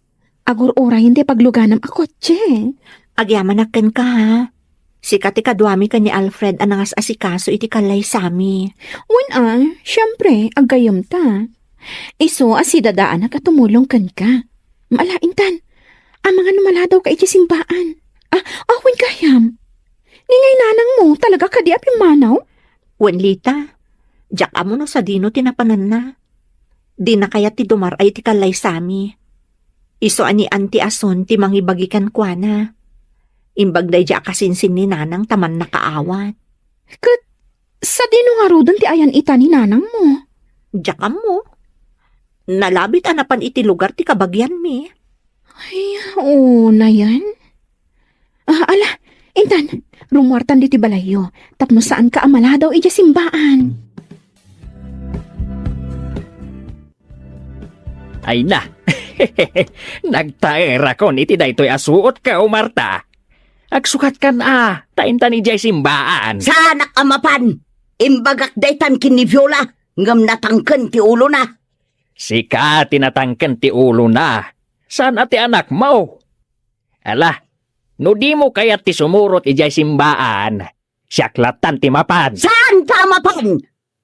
Agur-urayen ti pagluganam a kotse. Agyamanak kenka, ha? Sika ti kaduami ken ni Alfred a nangas-asikaso iti kallaysami. Wen a, siempre, aggayyemta. Isu a sidadaanak a tumulong kenka. Ala, intan, amangan no maladawka idiay simbaan. Ah, awan gayam. Ni ngay nanangmo, talaga kadi a pimmanaw? Wen, Lita, diak ammo no sadino ti napananna. Dina kayat ti dumar-ay iti kallaysami. Isu a ni Auntie Asun ti mangibagi kenkuana. Imbag daydiay a kasinsin ni nanang ta mannakaawat. Ket sadino ngaruden ti ayan ita ni nanangmo? Diak ammo. Nalabit a napan iti lugar ti kabagianmi. Ay, unayen. Ah, ala, intan, rummuartan ditoy balayyo, tapno saanka a maladaw idiay simbaan. Ay na. Nagtaerakon iti daytoy a suotko, Marta. Agsukatkan a, ta intan idiay simbaan. Saanak a mapan! Imbagak daytan ken ni Viola, ngem natangken ti ulona. Sika ti natangken ti ulona. Saan a ti anakmo? Ala, no dimo kayat ti sumurot idiay simbaan, siak lattan ti mapan. Saanka a mapan?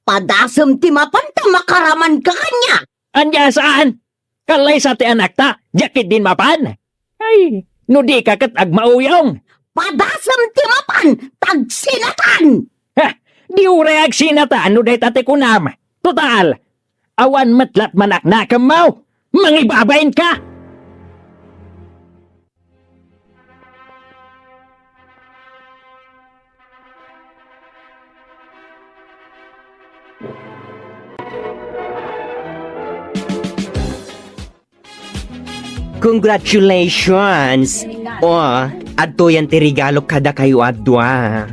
Padasem ti mapan ta makaramanka kaniak. Ania, saan? Kallaysa ti anakta, diak ketdin mapan. Ay, no dika ket agmauyong. Padasem ti mapan, tagsinatan! Ha, di uray agsinatan no dayta ti kunam. Total, awan met latman naknakemmo. Mangibabainka! Congratulations! O, adtoyan ti regalo kadakayo a dua.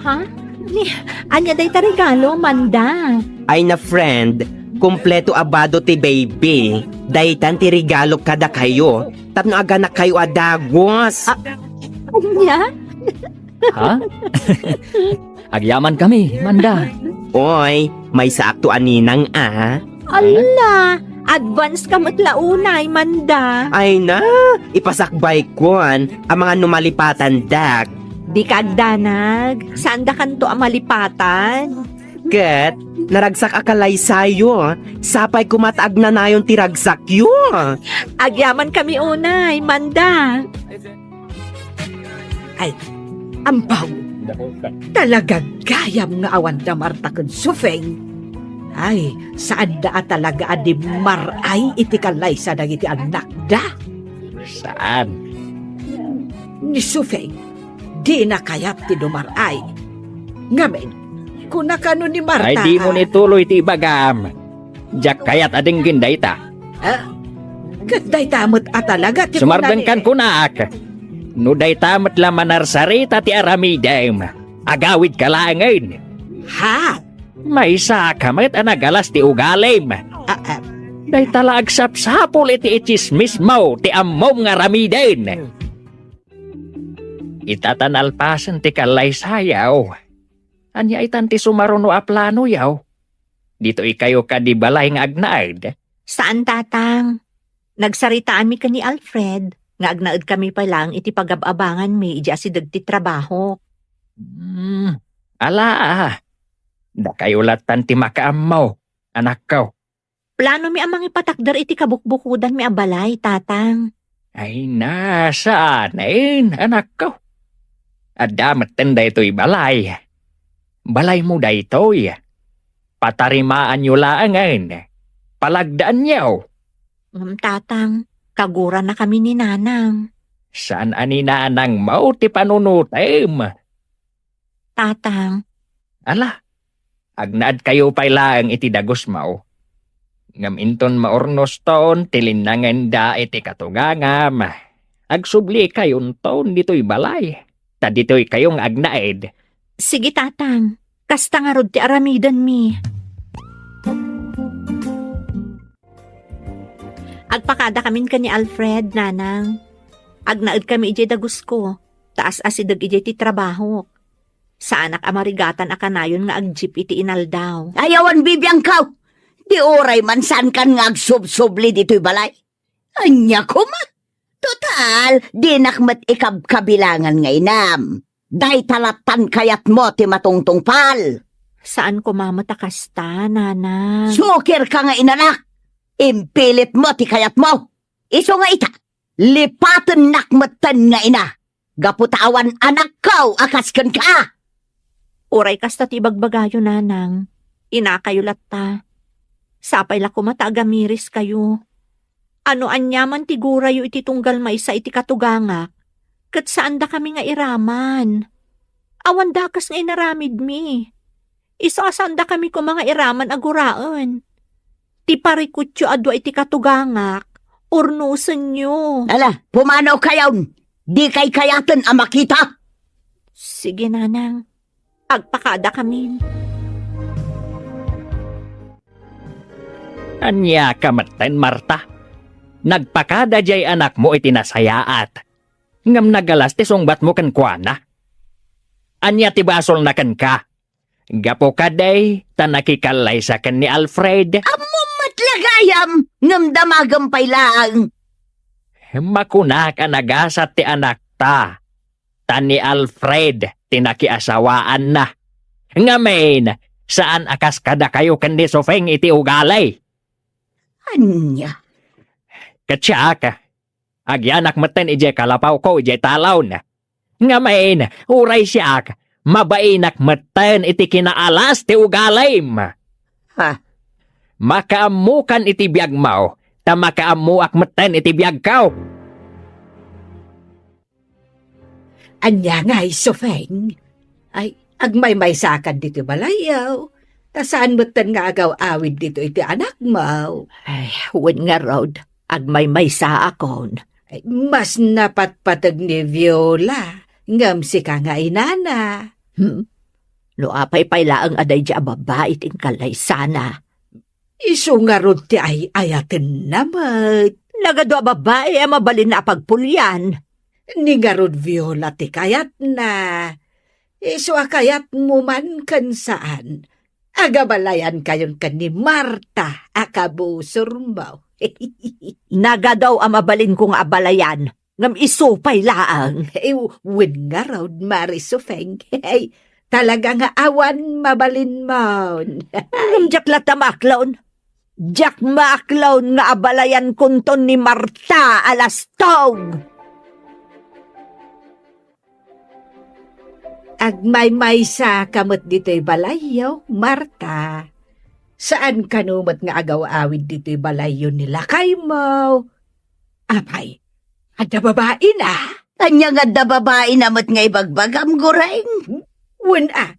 Ha? Ni, ania dayta regalo, Manda? Ay na, friend, kompleto a bado ti baby. Daytan ti regalo kadakayo tapno aganakkayo a dagus. A-, ania? Ha? Agyamankami, Manda. Oy, maysaakto a ninang a. Ala, advance ka met la unay, Manda. Ay na, ipasakbaykon, amangan no malipatandak. Dika agdanag, saandakanto a malipatan. Ket, naragsak a kalaysayo, sapay koma ta agnanayon ti ragsakyo. Agyamankami unay, Manda. Ay, ampaw. Talaga gayam nga awan da Marta ken Sufeng. Ay, saanda a talaga a di mar-ay iti kallaysa dagiti annakda. Saan? Ni Sufeng, dina kayat ti dumar-ay. Ngamin, kuna kano ni Marta. Ay, dimo a ni tuloy ti ibagam. Diak kayat a denggen dayta. Ah, ket dayta met a talaga ti Sumardengkan kunak. No dayta met la manarsarita ti aramidem, agawidka laengen. Ha? Maysa ka met a nagalas ti ugalim. Ah, ah. Dayta la agsapsapul iti itsismismo ti ammom nga aramiden. Ita ta nalpasen ti kallaysayaw. Ania itan ti sumaruno a planoyaw? Ditoykayo kadi balay nga agnaed? Saan, Tatang. Nagsaritaanmi ken ni Alfred nga agnaedkami pay laeng iti pagab-abanganmi idiay asideg ti trabaho. Hmm, ala, dakayo lattan ti makaammo, anakko. Planomi a mangipatakder iti kabukbukodanmi a balay, Tatang. Ay na, saanen, anakko. Adda metten daytoy balay. Balaymo daytoy. Patarimaanyo laengen. Palagdaanyo. Ngem, Tatang, kaguranakami ni Nanang. Saan a ni Nanangmo ti panunotem? Tatang. Ala, agnaedkayo pay laeng iti dagusmo. Ngem inton maurnoston ti linnangenda iti katugangam, agsublikayon ditoy balay, ta ditoykayo nga agnaed. Sige, Tatang. Kasta ngarud ti aramidenmi. Agpakadakamin ken ni Alfred, Nanang. Agnaedkami idiay dagusko, ta as-asideg idiay ti trabahok. Saanak a marigatan a kanayon nga agjeep iti inaldaw. Ay, awan bibiangko! Ti uray man saankan nga agsubsubli ditoy balay. Ania koma? Total, dinak met ikabkabilangan nga inam. Dayta lattan kayatmo ti matungtungpal. Saan koma met a kasta, Nanang. Sukirka nga inalak! Impilitmo ti kayatmo! Isu nga ita, lipatennak metten nga ina, gapu ta awan anakko a kas kenka! Uray kasta ti ibagbagayo, Nanang, inakayo latta. Sapay la koma ta agamiriskayo. Ano aniaman ti gurayo iti tunggal maysa iti katugangak, ket saandakami nga iraman. Awan dakes nga inaramidmi. Isu a saandakami koma nga iraman a guraen. Ti parikutyo a dua iti katugangak, urnosenyo. Ala, pumanaw kayon! Dikay kayaten a makita! Sige, Nanang. Agpakadakamin. Ania ka metten, Marta? Nagpakada diay anakmo iti nasayaat, ngem nagalas ti sungbatmo kenkuana. Ania ti basolna kenka? Gapu kadi ta nakikallaysa ken ni Alfred? Ammom met la gayam, ngem damagem pay laeng. Makunak a nagasat ti anakta, ta ni Alfred ti nakiasawaanna. Ngamin, saan a kas kadakayo ken ni Sofeng iti ugali. Ania? Ket siak, agyanak metten idiay kalapawko idiay talon. Ngamin, uray siak, mabainak metten iti kinaalas ti ugalim. Ha? Makaammokan iti biagmo, ta makaammoak metten iti biagko. Ania ngay, Sufeng? Ay, agmaymaysakan ditoy balayyo. Ta saan metten nga agaw-awid ditoy ti anakmo. Ay, wen ngarud, agmaymaysaakon. Ay, mas napatpateg ni Viola, ngem sika nga inana. Hmm? No apay pay laeng a daydi a babbai ti inkallaysana. Isu ngarud ti ay-ayatenna met. Nagadu a babbai a mabalinna a pagpulian. Ni ngarud Viola ti kayatna. Isu a kayatmo man ken saan, agabalayankayon ken ni Marta a kabusormo. Nagadu a mabalinko nga abalayan, ngem isu pay laeng. Eh, wen ngarud, Mari Sufeng. Talaga nga awan mabalinmon. Ngem diak latta maaklon. Diak maaklon nga abalayankonton ni Marta a lastog. Agmaymaysaka met ditoy balayyo, Marta. Saan kano met nga agaw-awid ditoy balayyo ni lakaymo. Apay, adda babaina? Ania nga adda babaina met nga ibagbagam, Goreng? Wen a,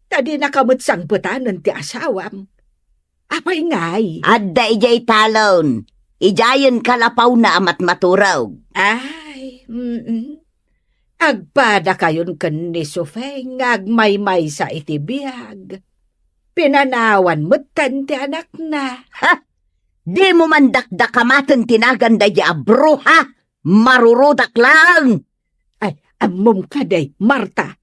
ta dinaka met sangpetanen ti asawam. Apay ngay? Adda idiay talon. Idiayen kalapawna a matmaturog. Ay, mm. Agpadakayon ken ni Sufeng nga agmaymaysa iti biag. Pinanawan metten ti anakna. Ha? Dimo man dakdakamaten ti nagan daydi a bruha? Marurudak laeng! Ay, ammom kadi, Marta?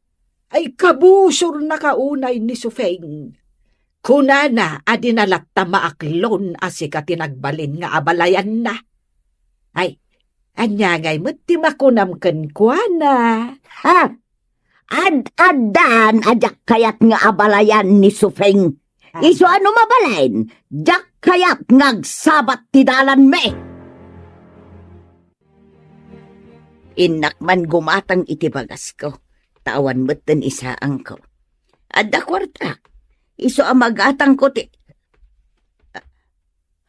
Ay, kabusornaka unay ni Sufeng. Kunana a dina latta maaklon a sika ti nagbalin nga abalayanna. Ay, ania ngay met ti makunam kenkuana? Ha? Ad-addan a diak kayat nga abalayan ni Sufeng. Ah. Isu a no mabalin, diak kayat nga agsabat ti dalanmi. Innak man gumatang iti bagasko, ta awan metten isaangko. Adda kuartak, isu a magatangko ti,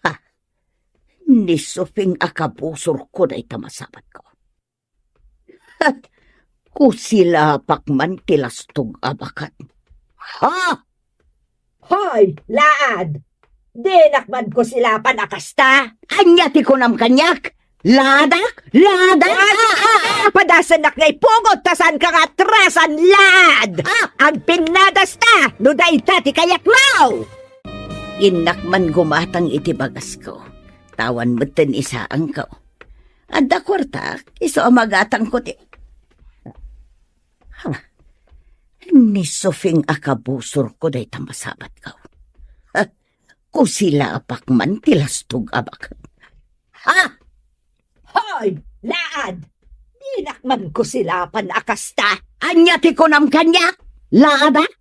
ha, ni Sufeng a kabusorko dayta masabatko. Kusilapak man ti lastog a baket. Ha? Hoy, laad! Dinak man kusilapan a kasta? Ania ti kunam kaniak? Laadak? Laadak? Ah, ah, ah, ah! Padasennak nga ipugot ta saanka nga atrasan, laad! Ah! Agpinnadasta no dayta ti kayatmo! Innak man gumatang iti bagasko, ta awan metten isaangko. Adda kuartak, isu a magatangko ti, ha? Ni Sufeng a kabusorko dayta masabatko. Ha? Kusilapak man ti lastog a baket. Ha? Hoy, laad! Dinak man kusilapan a kasta. Ania ti kunam kaniak? Laadak?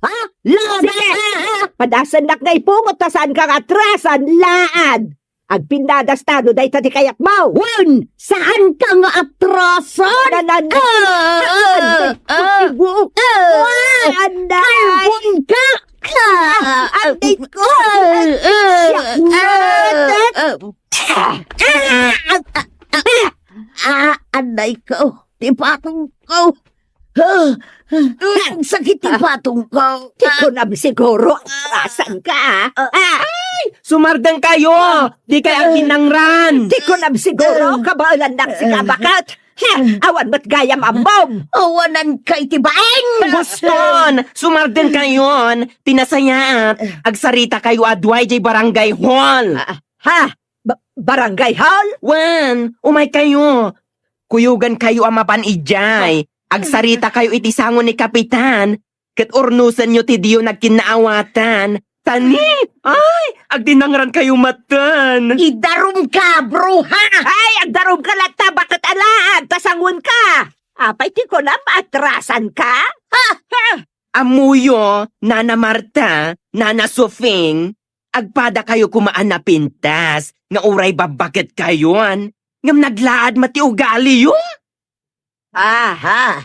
Ha? Laadak? Sige! Ah, ah! Padasennak nga ipugot ta saanka nga atrasan, laad! Agpinnadasta no dayta ti kayatmo. Wen, saanka nga atrasan? Nanan-, Ah, ah, Anday, ah, ah, ah. Anday. Kalbon ka! Ah, Anday ko! Ah, ah, Siak ah, na. Ah, ah, ah, ah, ah, Anday ko! Ti patong ko! Ah, ah, sakit ti patong ko! Ti kunam siguro, atrasan ka, ah. Ah. Ay! Sumardeng kayo! Di kayo agtinangran! Ti kunam siguro, kabaelannak sika, baket! Ha! Awan met gayam ammom! Awanan kay ti baeng! Boston! Sumardeng kayon! Ti nasayaat, agsarita kayo a dua idiay barangay hall! Ah, ha? Ba-, barangay hall? Wen, umay kayo! Kuyogan kayo a mapan idiay! Agsarita kayo iti sango ni Kapitan! Ket urnosenyo ti diyo nagkinnaawatan. Tani? Ay, agdinangran kayo matan. Idarumka, bruha! Ay, agdarumka latta, baket alaad, ta sangoenka! Apay ti kunam, atrasanka? Ha? Ha? Ammoyo, Nana Marta, Nana Sufing, agpadakayo koma a napintas nga uray babbaketkayon, ngem naglaad met ti ugaliyo. Aha!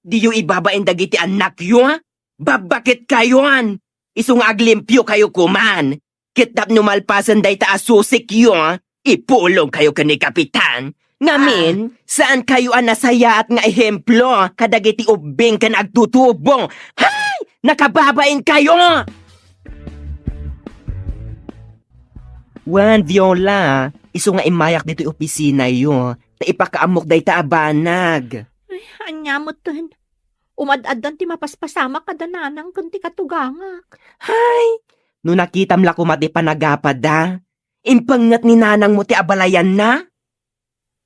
Diyo ibabain dagiti annakyo? Babbaketkayon! Isu nga aglimpiokayo koman. Ket tapno malpasen dayta a susikyo, ipulongkayo ken ni Kapitan. Ngamin, Ah. saankayo a nasayaat nga ehemplo kadagiti ubbing ken agtutubo. Hay! Nakababainkayo! Wen, Viola, isu nga immayak ditoy opisinayo, ta ipakaammok dayta a banag. Ay, ania metten? Umad-addan ti mapaspasamak kada nanang ken ti katugangak. Hay! No nakitam la koma ti panagapada, impengnget ni nanangmo ti abalayanna?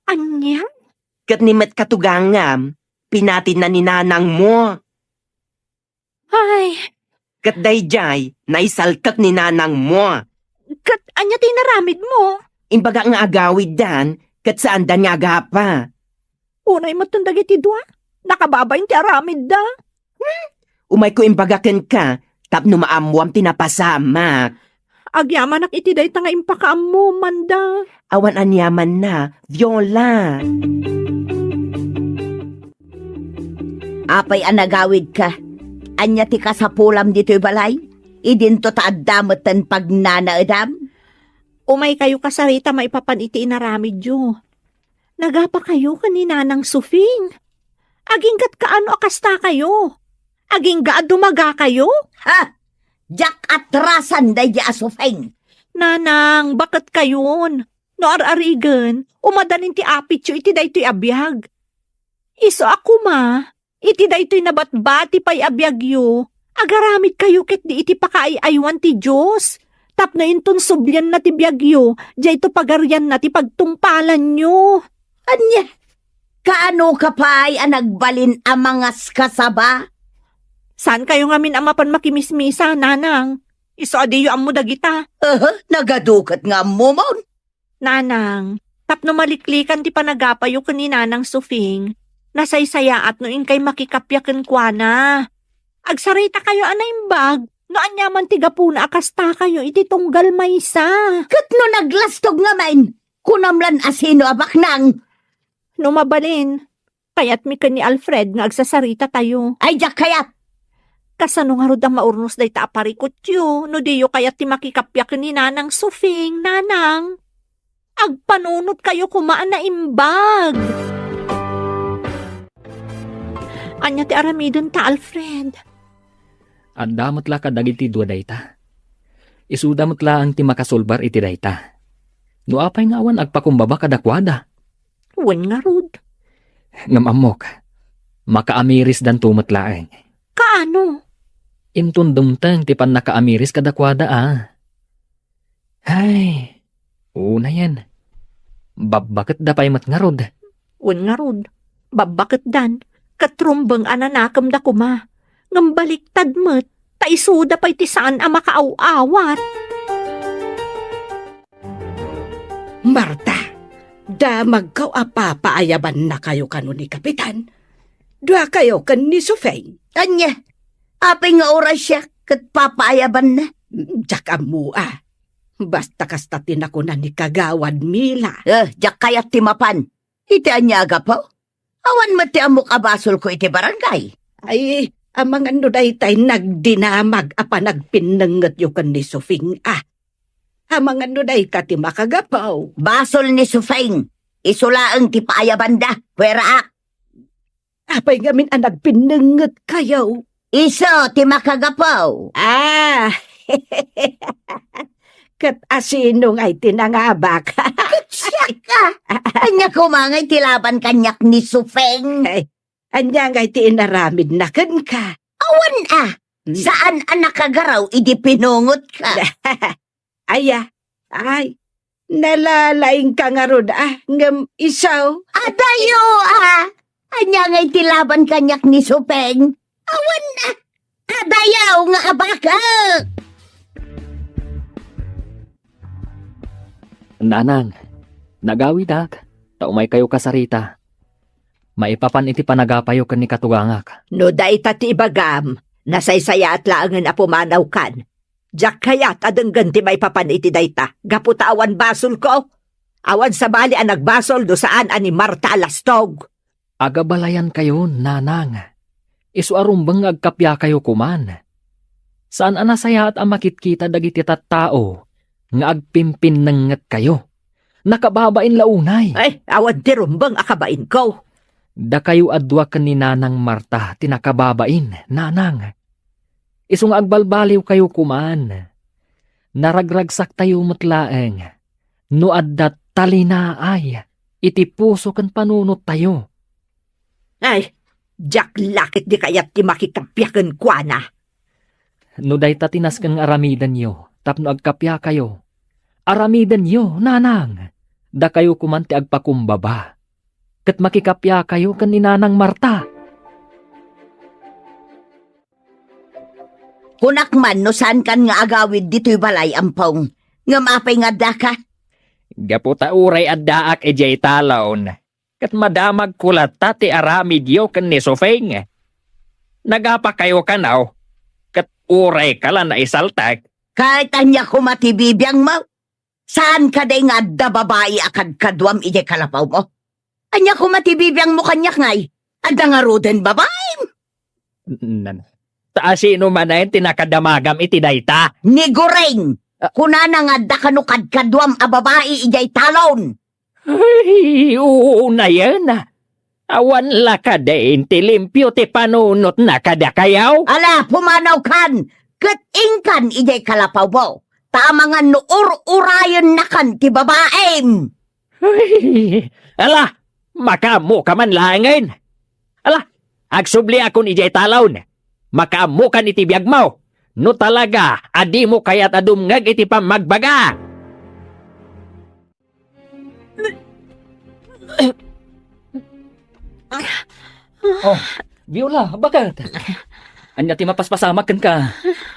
Ania? Ket ni met katugangam, pinatinna ni nanangmo. Ay. Ket daydiay, naisaltek ni nanangmo. Ket ania ti inaramidmo? Imbagak nga agawiddan, ket saandan nga agapa. Unay metten dagiti dua, nakababain ti aramidda. Hmm? Umayko imbaga kenka, tapno maammoam ti napasamak. Agyamanak iti dayta nga impakaammomanda. Awan aniamanna, Viola. Apay a nagawidka? Ania ti kasapulam ditoy balay? Idinto ta adda metten pagnanaedam? Umaykayo kasarita maipapan iti inaramidyo. Nagapakayo ken ni Nanang Sufing. Agingga't kaano a kastakayo? Agingga a dumagakayo? Ha? Diak atrasan daydi a Sufing. Nanang, baketkayon. No ar-arigen, umadanin ti apityo iti daytoy a biag. Isu a koma, iti daytoy nabatbati pay a biagyo, agaramidkayo ketdi iti pakaay-aywan ti Dios, tapno inton sublianna ti biagyo, dayto pagarianna ti pagtungpalanyo. Ania? Kaano ka pay a nagbalin a mangaskasaba? Saankayo ngamin a mapan makimismisa, Nanang. Isu a diyo ammo dagita. Aha, nagaduket nga ammomon. Nanang, tapno maliklikan ti panagapayo ken ni Nanang Sufing, nasaysayaat no inkay makikappia kenkuana. Agsaritakayo a naimbag no aniaman ti gapuna a kastakayo iti tunggal maysa. Ket no naglastog ngamin, kunam lan a sino a baknang. No mabalin, kayatmi ken ni Alfred nga agsasaritatayo. Ay, diak kayat! Kasano ngarud a maurnos dayta a parikutyo no diyo kayat ti makikappia ken ni Nanang Sufing, Nanang? Agpanunotkayo koma a naimbag. Ania ti aramidenta, Alfred? Adda met la kadagiti dua dayta. Isuda met laeng ti makasulbar iti dayta. No apay nga awan agpakumbaba kadakuada? Wen ngarud. Ngem ammok, makaamirisdanto met laeng. Kaano? Inton dumteng ti pannakaamiris kadakuada, a. Hay, unayen. Babbaketda pay met ngarud. Wen ngarud, babbaketdan, ket rumbeng a nanakemda koma. Ngem baliktad met, ta isuda pay ti saan a makaaw-awat. Marta, damagko a papaayabannakayo kano ni Kapitan. Duakayo ken ni Sufeng. Ania? Apay nga uray siak ket papaayabanna? Diak ammo a. Basta kasta ti nakuna ni Kagawad Mila. Eh, diak kayat ti mapan. Iti ania a gapu? Awan met ti ammok a basolko iti barangay. Ay, amangan no daytay nagdinamag a panagpinnengetyo ken ni Sufing a. Amangan no dayta ti makagapu. Basol ni Sufing. Isu laeng ti paayabanda. Pueraak. Apay ngamin a nagpinnengetkayo? Isu ti makagapu. Ah. Ket asino ngay ti nangabak? Siak a! Ania koma ngay ti laban kaniak ni Sufeng? Ay, ania ngay ti inaramidna kenka? Awan a! Hmm. Saan a nakagaraw idi pinungotka? Aya, ay, nalalaingka ngarud a, ngem isu? Adayo a! Ania ngay ti laban kaniak ni Sufeng? Awan a! Adayaw nga abakek! Nanang, nagawidak, ta umaykayo kasarita. Maipapan iti panagapayo ken ni katugangak. No dayta ti ibagam, nasaysayaat laengen a pumanawkan. Diak kayat a denggen ti maipapan iti dayta, gapu ta awan basolko. Awan sabali a nagbasol no saan a ni Marta a lastog. Agabalayankayon, nanang. Isu a rumbeng nga agkapiakayo koman. Saan a nasayaat a makitkita dagiti tattao nga agpimpinnengetkayo. Nakababain la unay. Ay, awan ti rumbeng a kabainko. Dakayo a dua ken ni Nanang Marta ti nakababain, nanang. Isu nga agbalbaliwkayo koman. Naragragsaktayo met laeng no adda talinaay iti puso ken panunottayo. Ay, diak la ketdi kayat ti makikappia kenkuana. No dayta ti nasken nga aramidenyo tapno agkappiakayo, aramidenyo, nanang. Dakayo koman ti agpakumbaba. Ket makikappiakayo ken ni Nanang Marta. Kunak man no saankan nga agawid ditoy balay, Ampong. Ngem apay nga addaka? Gapu ta uray addaak idiay talon, ket madamagko latta ti aramidyo ken ni Sufeng. Nagapakayo kano, ket urayka la naisaltek. Ket ania koma ti bibiangmo? Saan kadi nga adda babai a kadkaduam idiay kalapawmo? Ania koma ti bibiangmo kaniak ngay? Adda ngaruden babaim? Nan, ta asino manen ti nakadamagam iti dayta? Ni Goreng! Ah. Kunana nga adda kano kadkaduam a babai idiay talon. Ay, unayen. Awan la kadin ti limpio ti panunotna kadakayo? Ala, pumanawkan, ket inkan idiay kalapawmo, ta amangan no ur-urayennakan ti babaim. Ay, ala, makaammoka man laengen. Ala, agsubliakon idiay talon. Makaammokan iti biagmo. No talaga a dimo kayat a dumngeg iti pammagbaga. Oh, Viola, baket? Ania ti mapaspasamak kenka?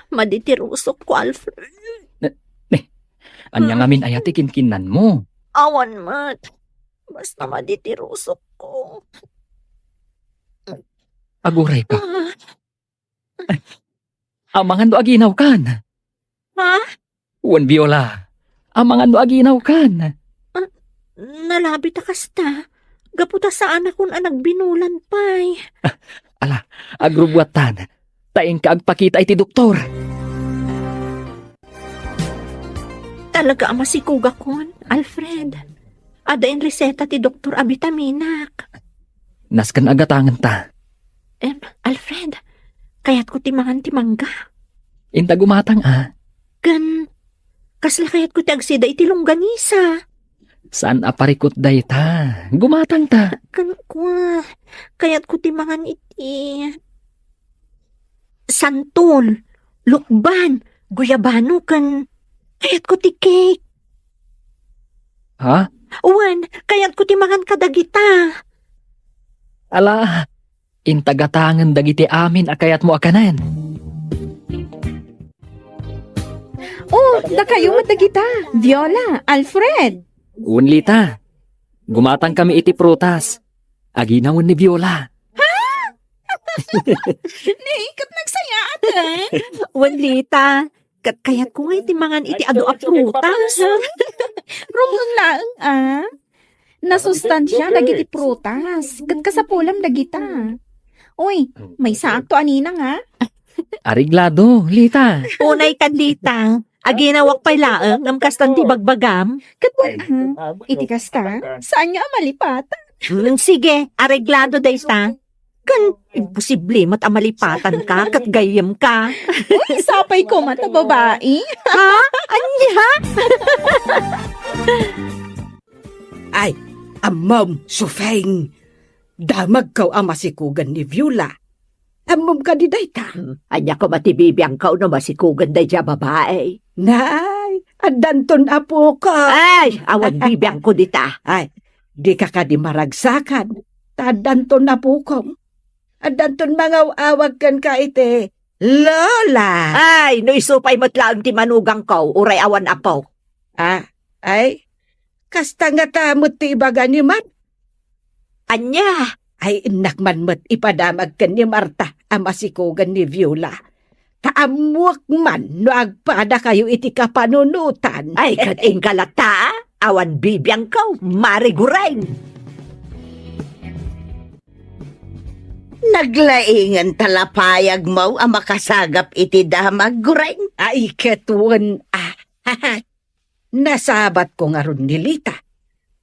Madi ti rusokko, Alfred. Ne, ne, ania ngamin aya ti kinkinnanmo? Awan met. Basta madi ti rusokko. Agurayka. Ah. Amangan no aginawkan. Ha? Wen, Viola. Amangan no aginawkan. Ah, nalabi ta kasta. Gapu ta saanakon a nagbinulan pay. Ah, ala, agrubbuattan. Ta inka agpakita iti doktor. Talaga a masikogakon, Alfred. Adda inreseta ti doktor a bitaminak. Nasken a gatangenta. Em, Alfred, kayatko ti mangan ti mangga. Inta gumatang a. Ken, kasla kayatko ti agsida iti longganisa. Saan a parikut dayta. Gumatangta. Ken kua, kayatko ti mangan iti santol, lukban, guyabano, ken kayatko ti cake. Ha? Wen, kayatko ti mangan kadagita. Ala, inta gatangen dagiti amin a kayatmo a kanen. Oh, dakayo met dagita. Viola, Alfred. Wen, Lita. Gumatangkami iti prutas. Aginawen ni Viola. Ha? Ni, ket nagsayaaten. Wen, Lita. Ket kayatko nga iti mangan iti adu a prutas. Rumbeng laeng, a. Nasustansia dagiti prutas. Ket kasapulam dagita. Uy, maysaakto a ninang, a. Areglado, Lita. Unay kan, Lita. Aginawak pay laeng, ngem kastan ti bagbagam. Ket wen, a, iti kasta, saanyo a malipatan. Hmm, sige, areglado dayta. Ken, imposible met a malipatanka ket gayyemka. Uy, sapay koma ta babai. Ha? Ania? Ay, ammom, Sufeng. Damagko a masikogen ni Viola. Ammom kadi dayta? Hmm, ania koma ti bibiangko no masikogen daydiay a babai? Nay, addanton apokom. Ay, awan bibiangko dita. Ay, dika kadi maragsakan, ta addanton apokom. Addanton mangaw-awag kenka iti Lola. Ay, no isu pay met laeng ti manugangko, uray awan apo. Ah, ay, kasta ngata met ti ibaga ni Mar-, Ania? Ay, innak man met ipadamag ken ni Marta a masikogen ni Viola. ta ammoak man no agpadakayo iti kapanunotan. Ay, ket inka latta, awan bibiangko, Mari Gureng. Naglaingan ta lapayagmo a makasagap iti damag, Gureng. Ay, ket wen, ah, nasabatko ngarud ni Lita,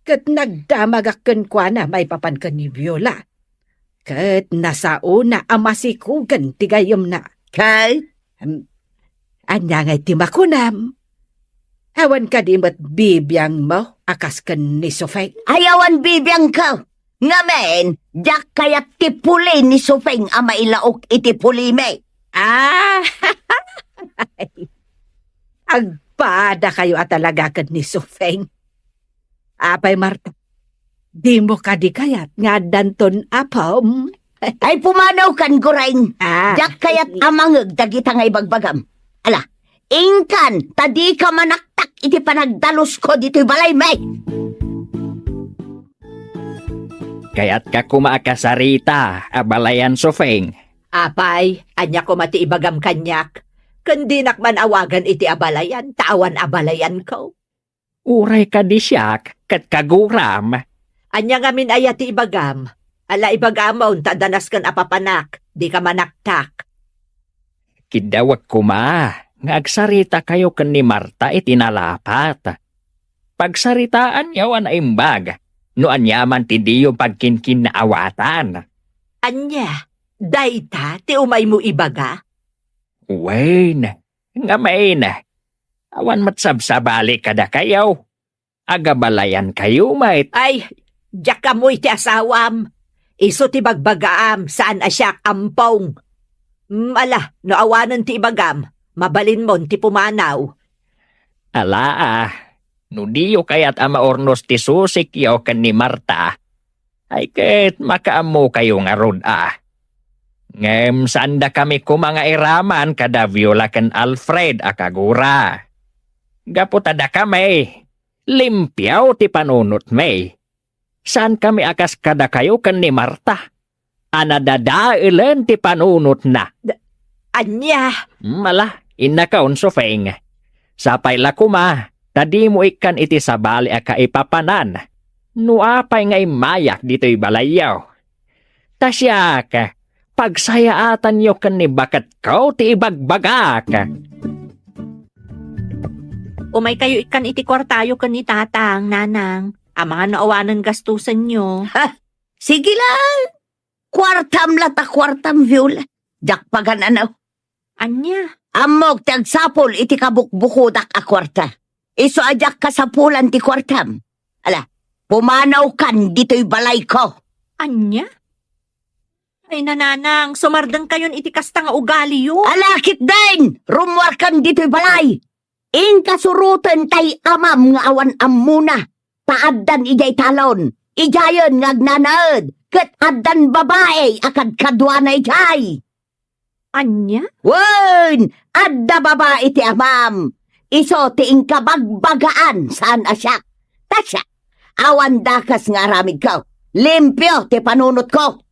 ket nagdamagak kenkuana maipapan ken ni Viola. Ket nasaona a masikugen ti gayyemna. Ket? Em, ania ngay ti makunam? Awan kadi met bibiangmo a kas ken ni Sofeng? Ay, awan bibiangko. Ngamin, diak kayat ti puli ni Sofeng a mailaok iti pulimi. Ah! Agpadakayo a talaga ken ni Sofeng. Apay, Marta, dimo kadi kayat nga addanton apom? Ay, pumanawkan, Gureng. Ah. Diak kayat a mangeg dagita nga ibagbagam. Ala, inkan, ta dika manaktak iti panagdalusko ditoy balaymi. Kayatka koma a kasarita, abalayan Sofeng. Apay, ania koma ti ibagam kaniak? Ken dinak man awagan iti abalayan, ta awan abalayanko. Uray kadi siak ket kaguram. Ania ngamin aya ti ibagam? Ala, ibagamon ta adda nasken a papanak, dika manaktak. Kiddawek koma nga agsaritakayo ken ni Marta iti nalapat. Pagsaritaanyo a naimbag no aniaman ti diyo pagkinkinnaawatan. Ania, dayta ti umaymo ibaga? Wen, ngamin, awan met sabsabali kadakayo. Agabalayankayo met. Ay, diak ammo iti asawam. Isu ti bagbagaam, saan a siak, ampong. Mm, ala, no awanen ti ibagam, mabalinmon ti pumanaw. Ala, ah, no diyo kayat a maurnos ti susikyo ken ni Marta, ay ket makaammokayo ngarud a. Ngem saandakami koma nga iraman kada Viola ken Alfred a kagura. Gapu ta dakami, limpio ti panunotmi. Saankami a kas kadakayo ken ni Marta, a nadadaelen ti panunotna. Da-, ania? Hmm, ala, innakon, Sofeng. Sapay la koma, ta dimo ikkan iti sabali a kaipapanan. No apay nga immayak ditoy balayyo. Ta siak, pagsayaatanyo ken ni baketko ti ibagbagak. Umaykayo ikkan iti kuartayo ken ni Tatang, Nanang. Amangan no awanen gastusenyo. Ha? Sige lang. Kuartam la ta kuartam, Viola. Diak pagan-ano. Ania? Ammok ti agsapul iti kabukbukodak a kuarta. Isu a diak kasapulan ti kuartam. Ala, pumanawkan ditoy balayko. Ania? Ay, Nanang, sumardengkayon iti kasta nga ugaliyo. Ala, ketdin! Rummuarkan ditoy balay! Inka suroten tay amam nga awan ammona, ta addan idiay talon, idiayen nga agnanaed, ket addan babai a kadkaduana idiay. Ania? Wen, adda babai ti amam. Isu ti inka bagbagaan, saan a siak. Ta siak, awan dakes nga aramidko. Limpio ti panunotko.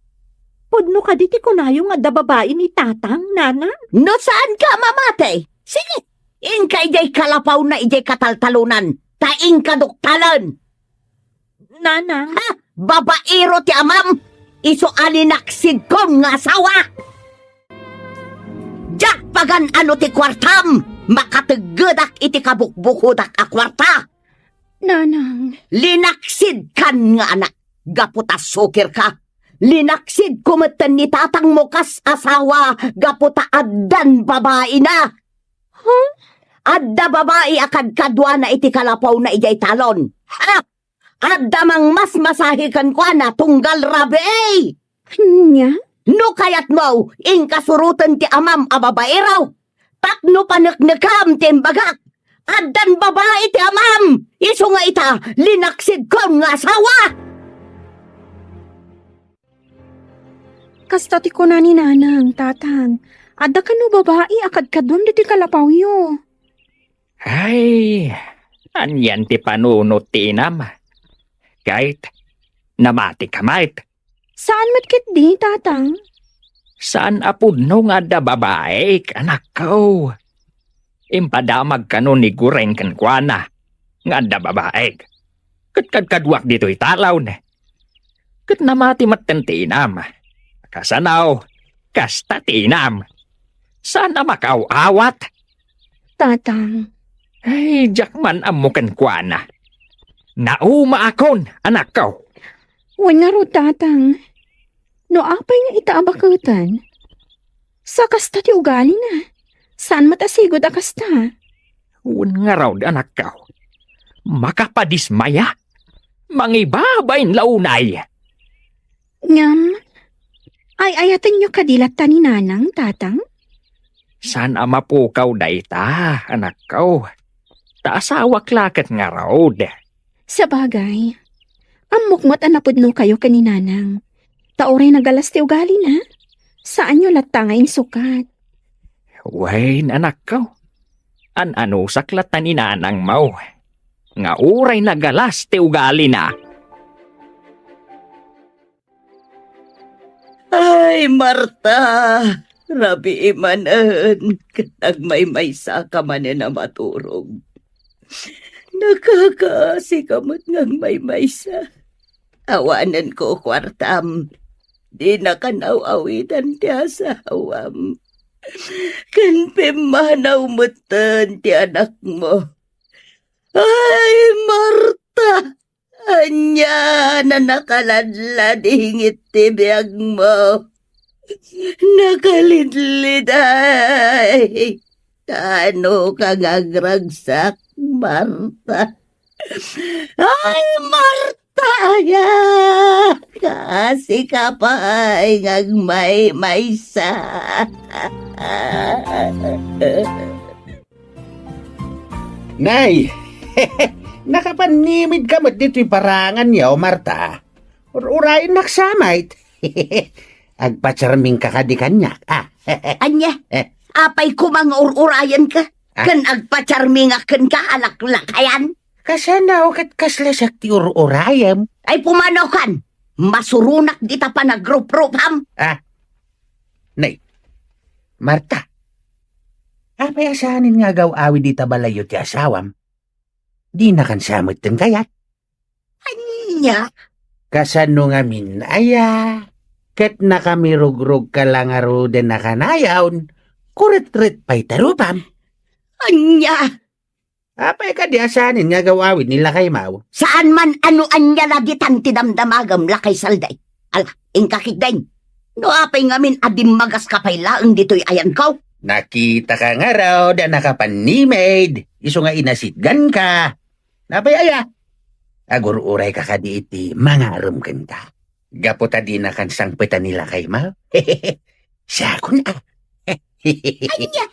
Pudno kadi ti kunayo nga adda babai ni Tatang, Nanang? No saanka a mamati, sige, inka idiay kalapawna idiay kataltalonan, ta inka duktalen. Nanang. Ha? Babairo ti amam? Isu a linaksidkon nga asawa? Diak pagan-ano ti kuartam? Makateggedak iti kabukbukodak a kuarta. Nanang. Linaksidkan nga anak, gapu ta sukirka. Linaksidko metten ni tatangmo kas asawa, gapu ta addan babaina. Huh? Adda babai a kadkaduana iti kalapawna idiay talon. Ha? Adda mangmasmasahi kenkuana tunggal rabii. Ania? No kayatmo, inka suroten ti amam a babairo. Tapno paneknekam ti imbagak. Addan babai ti amam. Isu nga ita, linaksidkon nga asawa. Kasta ti kuna ni Nanang, Tatang, adda kano babai a kadkaduam ditoy kalapawyo. Ay, anian ti panunot ti inam? Ket, namati ka met? Saan met ketdi, Tatang? Saan a pudno nga adda babaik, anakko. Impadamag kano ni Gureng kenkuana nga adda babaik. Ket kadkaduak ditoy talawna. Ket namati metten ti inam. Kasano, kasta ti inam. Saan a makaaw-awat. Tatang. Ay, diak man ammo kenkuana. Naumaakon, anakko. Wen ngarud, Tatang. No apay nga ita a baketen, sa kasta ti ugalina. Saan met a sigud a kasta. Wen ngarud, anakko. Makapadismaya. Mangibabain la unay. Ngem, ay-ayatenyo kadi latta ni Nanang, Tatang? Saan a mapukaw dayta, anakko. Ta asawak la ket ngarud. Sabagay, ammok met a napudnokayo ken ni Nanang. Ta uray nagalas ti ugalina, saanyo latta nga insukat. Wen, anakko. An-anusak latta ni Nanangmo nga uray nagalas ti ugalina. Ay, Marta, rabii manen, ket nagmaymaysa ka manen a maturog. Nakakaasi ka met nga agmaymaysa. Awanen ko kuartam. Dina kan aw-awidan ti asawam. Ken pimmanaw metten ti anakmo. Ay, Marta! Ania, nakaladladingit ti biagmo. Nakalidliday. Kaano ka nga agragsak, Marta? Ay, Marta, aya! Kaasi ka pay nga agmaymaysa. Nay, nakapannimid ka met ditoy paranganyo, Marta. Ur-urayennak sa met. Agpacharming ka kadi kaniak, a? Ania? Eh. Apay koma nga ur-urayenka? Ah? Ken agpacharmingak kenka a laklakayan? Kasano ket kasla siak ti ur-urayem? Ay, pumanokan! Masuronak dita panagruprupam! Ah? Nay, Marta, apay a saanen nga agaw-awid ita balayyo ti asawam? Dinakan sa metten kayat? Ania? Kasano ngamin, aya? Ket nakamirugrog ka la ngaruden a kanayon, kuretret pay ti rupam. Ania? Apay kadi a saanen nga agaw-awid ni lakaymaw? Saan man a no ania la ditan ti damdamagem, lakay Salday. Ala, inka ketdin. No apay ngamin a dimmagas ka pay laeng ditoy ayanko? Nakita ka ngarud a nakapannimid, isu nga inasitgan ka. Napay aya? Agur-uray ka kadi iti mangarem kenka. Gapu ta dinakan sangpetan ni lakaymaw. Siakon a. Ania?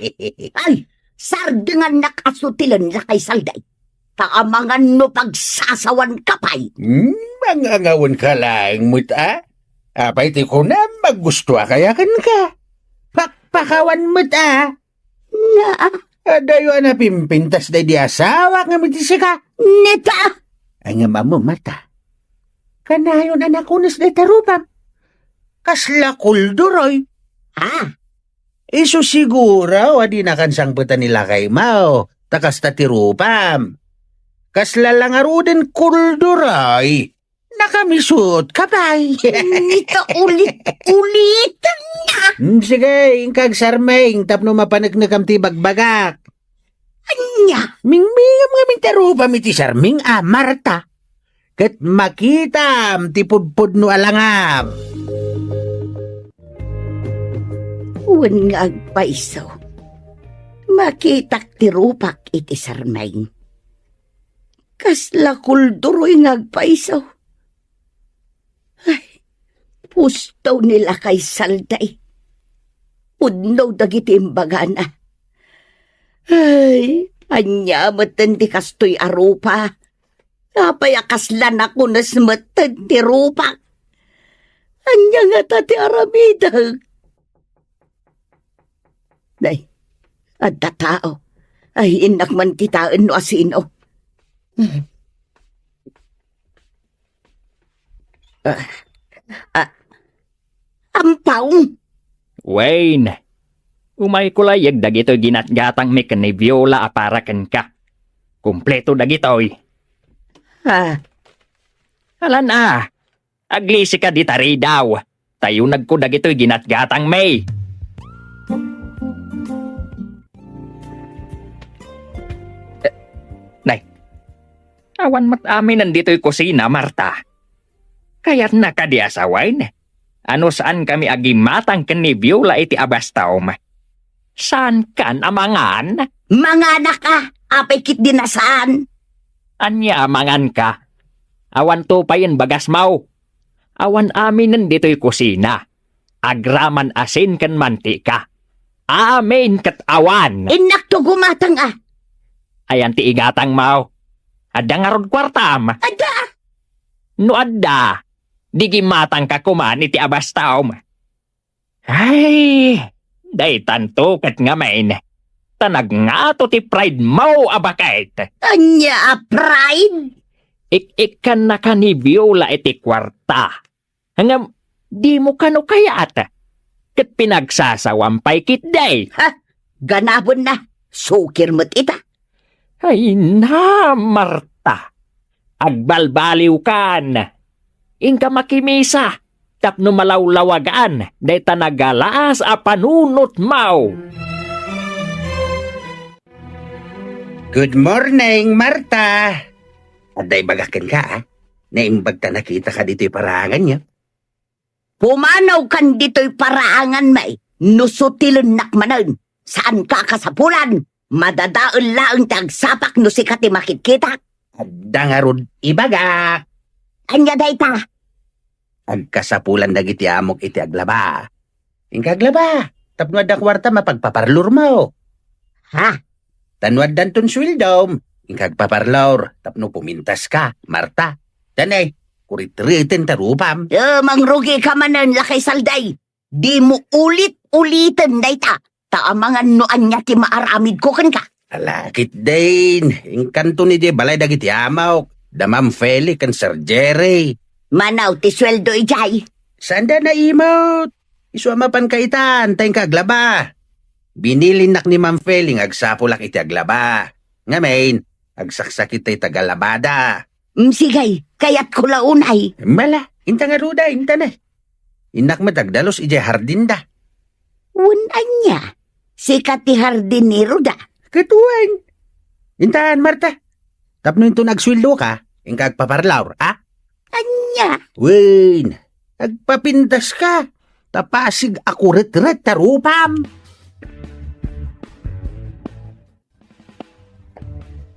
Ay, sardengannak a sutilen, lakay Salday. Ta amangan no pagsasawan ka pay. Hmm, mangangawen ka laeng met a? Apay ti kunam, aggustoak aya kenka? Pakpakawan met a? Nga. Adayo a napimpintas daydi asawak ngem iti sika. Neta! Ay, ngem ammo, Marta. Kanayon a nakunes dayta rupam. Kasla kulduroy. Ha? Isu siguro a dinakan sangpetan ni lakaymaw, ta kasta ti rupam. Kasla la ngaruden kulduroy. Nakamisuot ka pay. Nita, ulit-ulitan na. Hmm, sige, inka agsarming tapno mapaneknekam ti bagbagak. Ania? Mingmingam ngamin ti rupam iti sarming a, Marta. Ket makitam ti pudpudno a langam. Wen nga agpayso, makitak ti rupak iti sarming. Kasla kulduroy nga agpayso. Ay, pusto ni lakay Salday. Pudno dagiti imbagana. Ay, ania metten ti kastoy a rupa? Apay a kasla nakunes metten ti rupak? Ania ngata ti aramidek? Nay, adda tao. Ay, innak man kitaen no asino. Ah, ah, Ampaw! Wen, umayko layag dagitoy ginatgatangmi ken ni Viola a para kenka. Kompleto dagitoy. Ah. Alan a, aglisika dita ridaw. Tayunagko dagitoy ginatgatangmi. Eh, nay, awan met aminen ditoy kusina, Marta. Kayatna kadi a sawen? A no saankami a gimmatang ken ni Viola iti abastawm, saankan a mangan? Manganak a, apay ketdi a saan? Ania a manganka? Awanto payen bagasmo. Awan aminen ditoy kusina. Agraman asin ken mantika. Amin ket awan. Innakto gumatang a. Ayan ti igatangmo. Adda ngarud kuartam? Adda. No adda, di gimmatangka koman iti abastawm. Ay, daytanto ket ngamin. Ta nagngato ti pridemo a baket. Ania a pride? Ik-ikkannaka ni Viola iti kuarta. Ngem, dimo kano kayat? Ket pinagsasawam pay ketdi. Ha? Ganabenna, sukir met ita. Ay na, Marta. Agbalbaliwkan. Inka makimisa tapno malawlawagan dayta nagalaas a panunotmo. Good morning, Marta. Adda ibagak kenka, a. Naimbag ta nakitaka ditoy paraanganyo. Pumanawkan ditoy paraanganmi, no sutilennak manen. Saanka a kasapulan. Madadael laeng ti agsapak no sika ti makitkitak. Adda ngarud ibagak. Ania dayta? Agkasapulan dagiti amok iti aglaba. Inka aglaba, tapno adda kuarta mapagpaparlormo. Ha? Ta no addanton sueldom, inka agpaparlor tapno pumintaska, Marta. Danay, kuretreten ta rupam. Eh, mangrugika manen, lakay Salday. Dimo ulit-uliten dayta. Ta amangan no ania ti maaramidko kenka. Ala, ketdin, inkanto idiay balay dagiti amok, da Ma'am Feli ken Sir Jerry. Manaw ti sueldo idiay? Saanda naimut. Isu a mapanka itan, ta inka aglaba. Binilinnak ni Ma'am Feli nga agsapulak iti aglaba. Ngamin, agsaksakit ta iti aglabada. Mm, sige, kayatko la unay. Mala, inta ngarud, inta na. Innak met agdalus idiay hardinda. Wen ania? Sika ti hardinero da? Ket wen. Intan, Marta. Tapno inton agsueldoka, inka agpaparlor, a? Ania? Wen, agpapintaska. Ta pasig a kuretret ta rupam.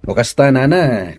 No kasta, nana,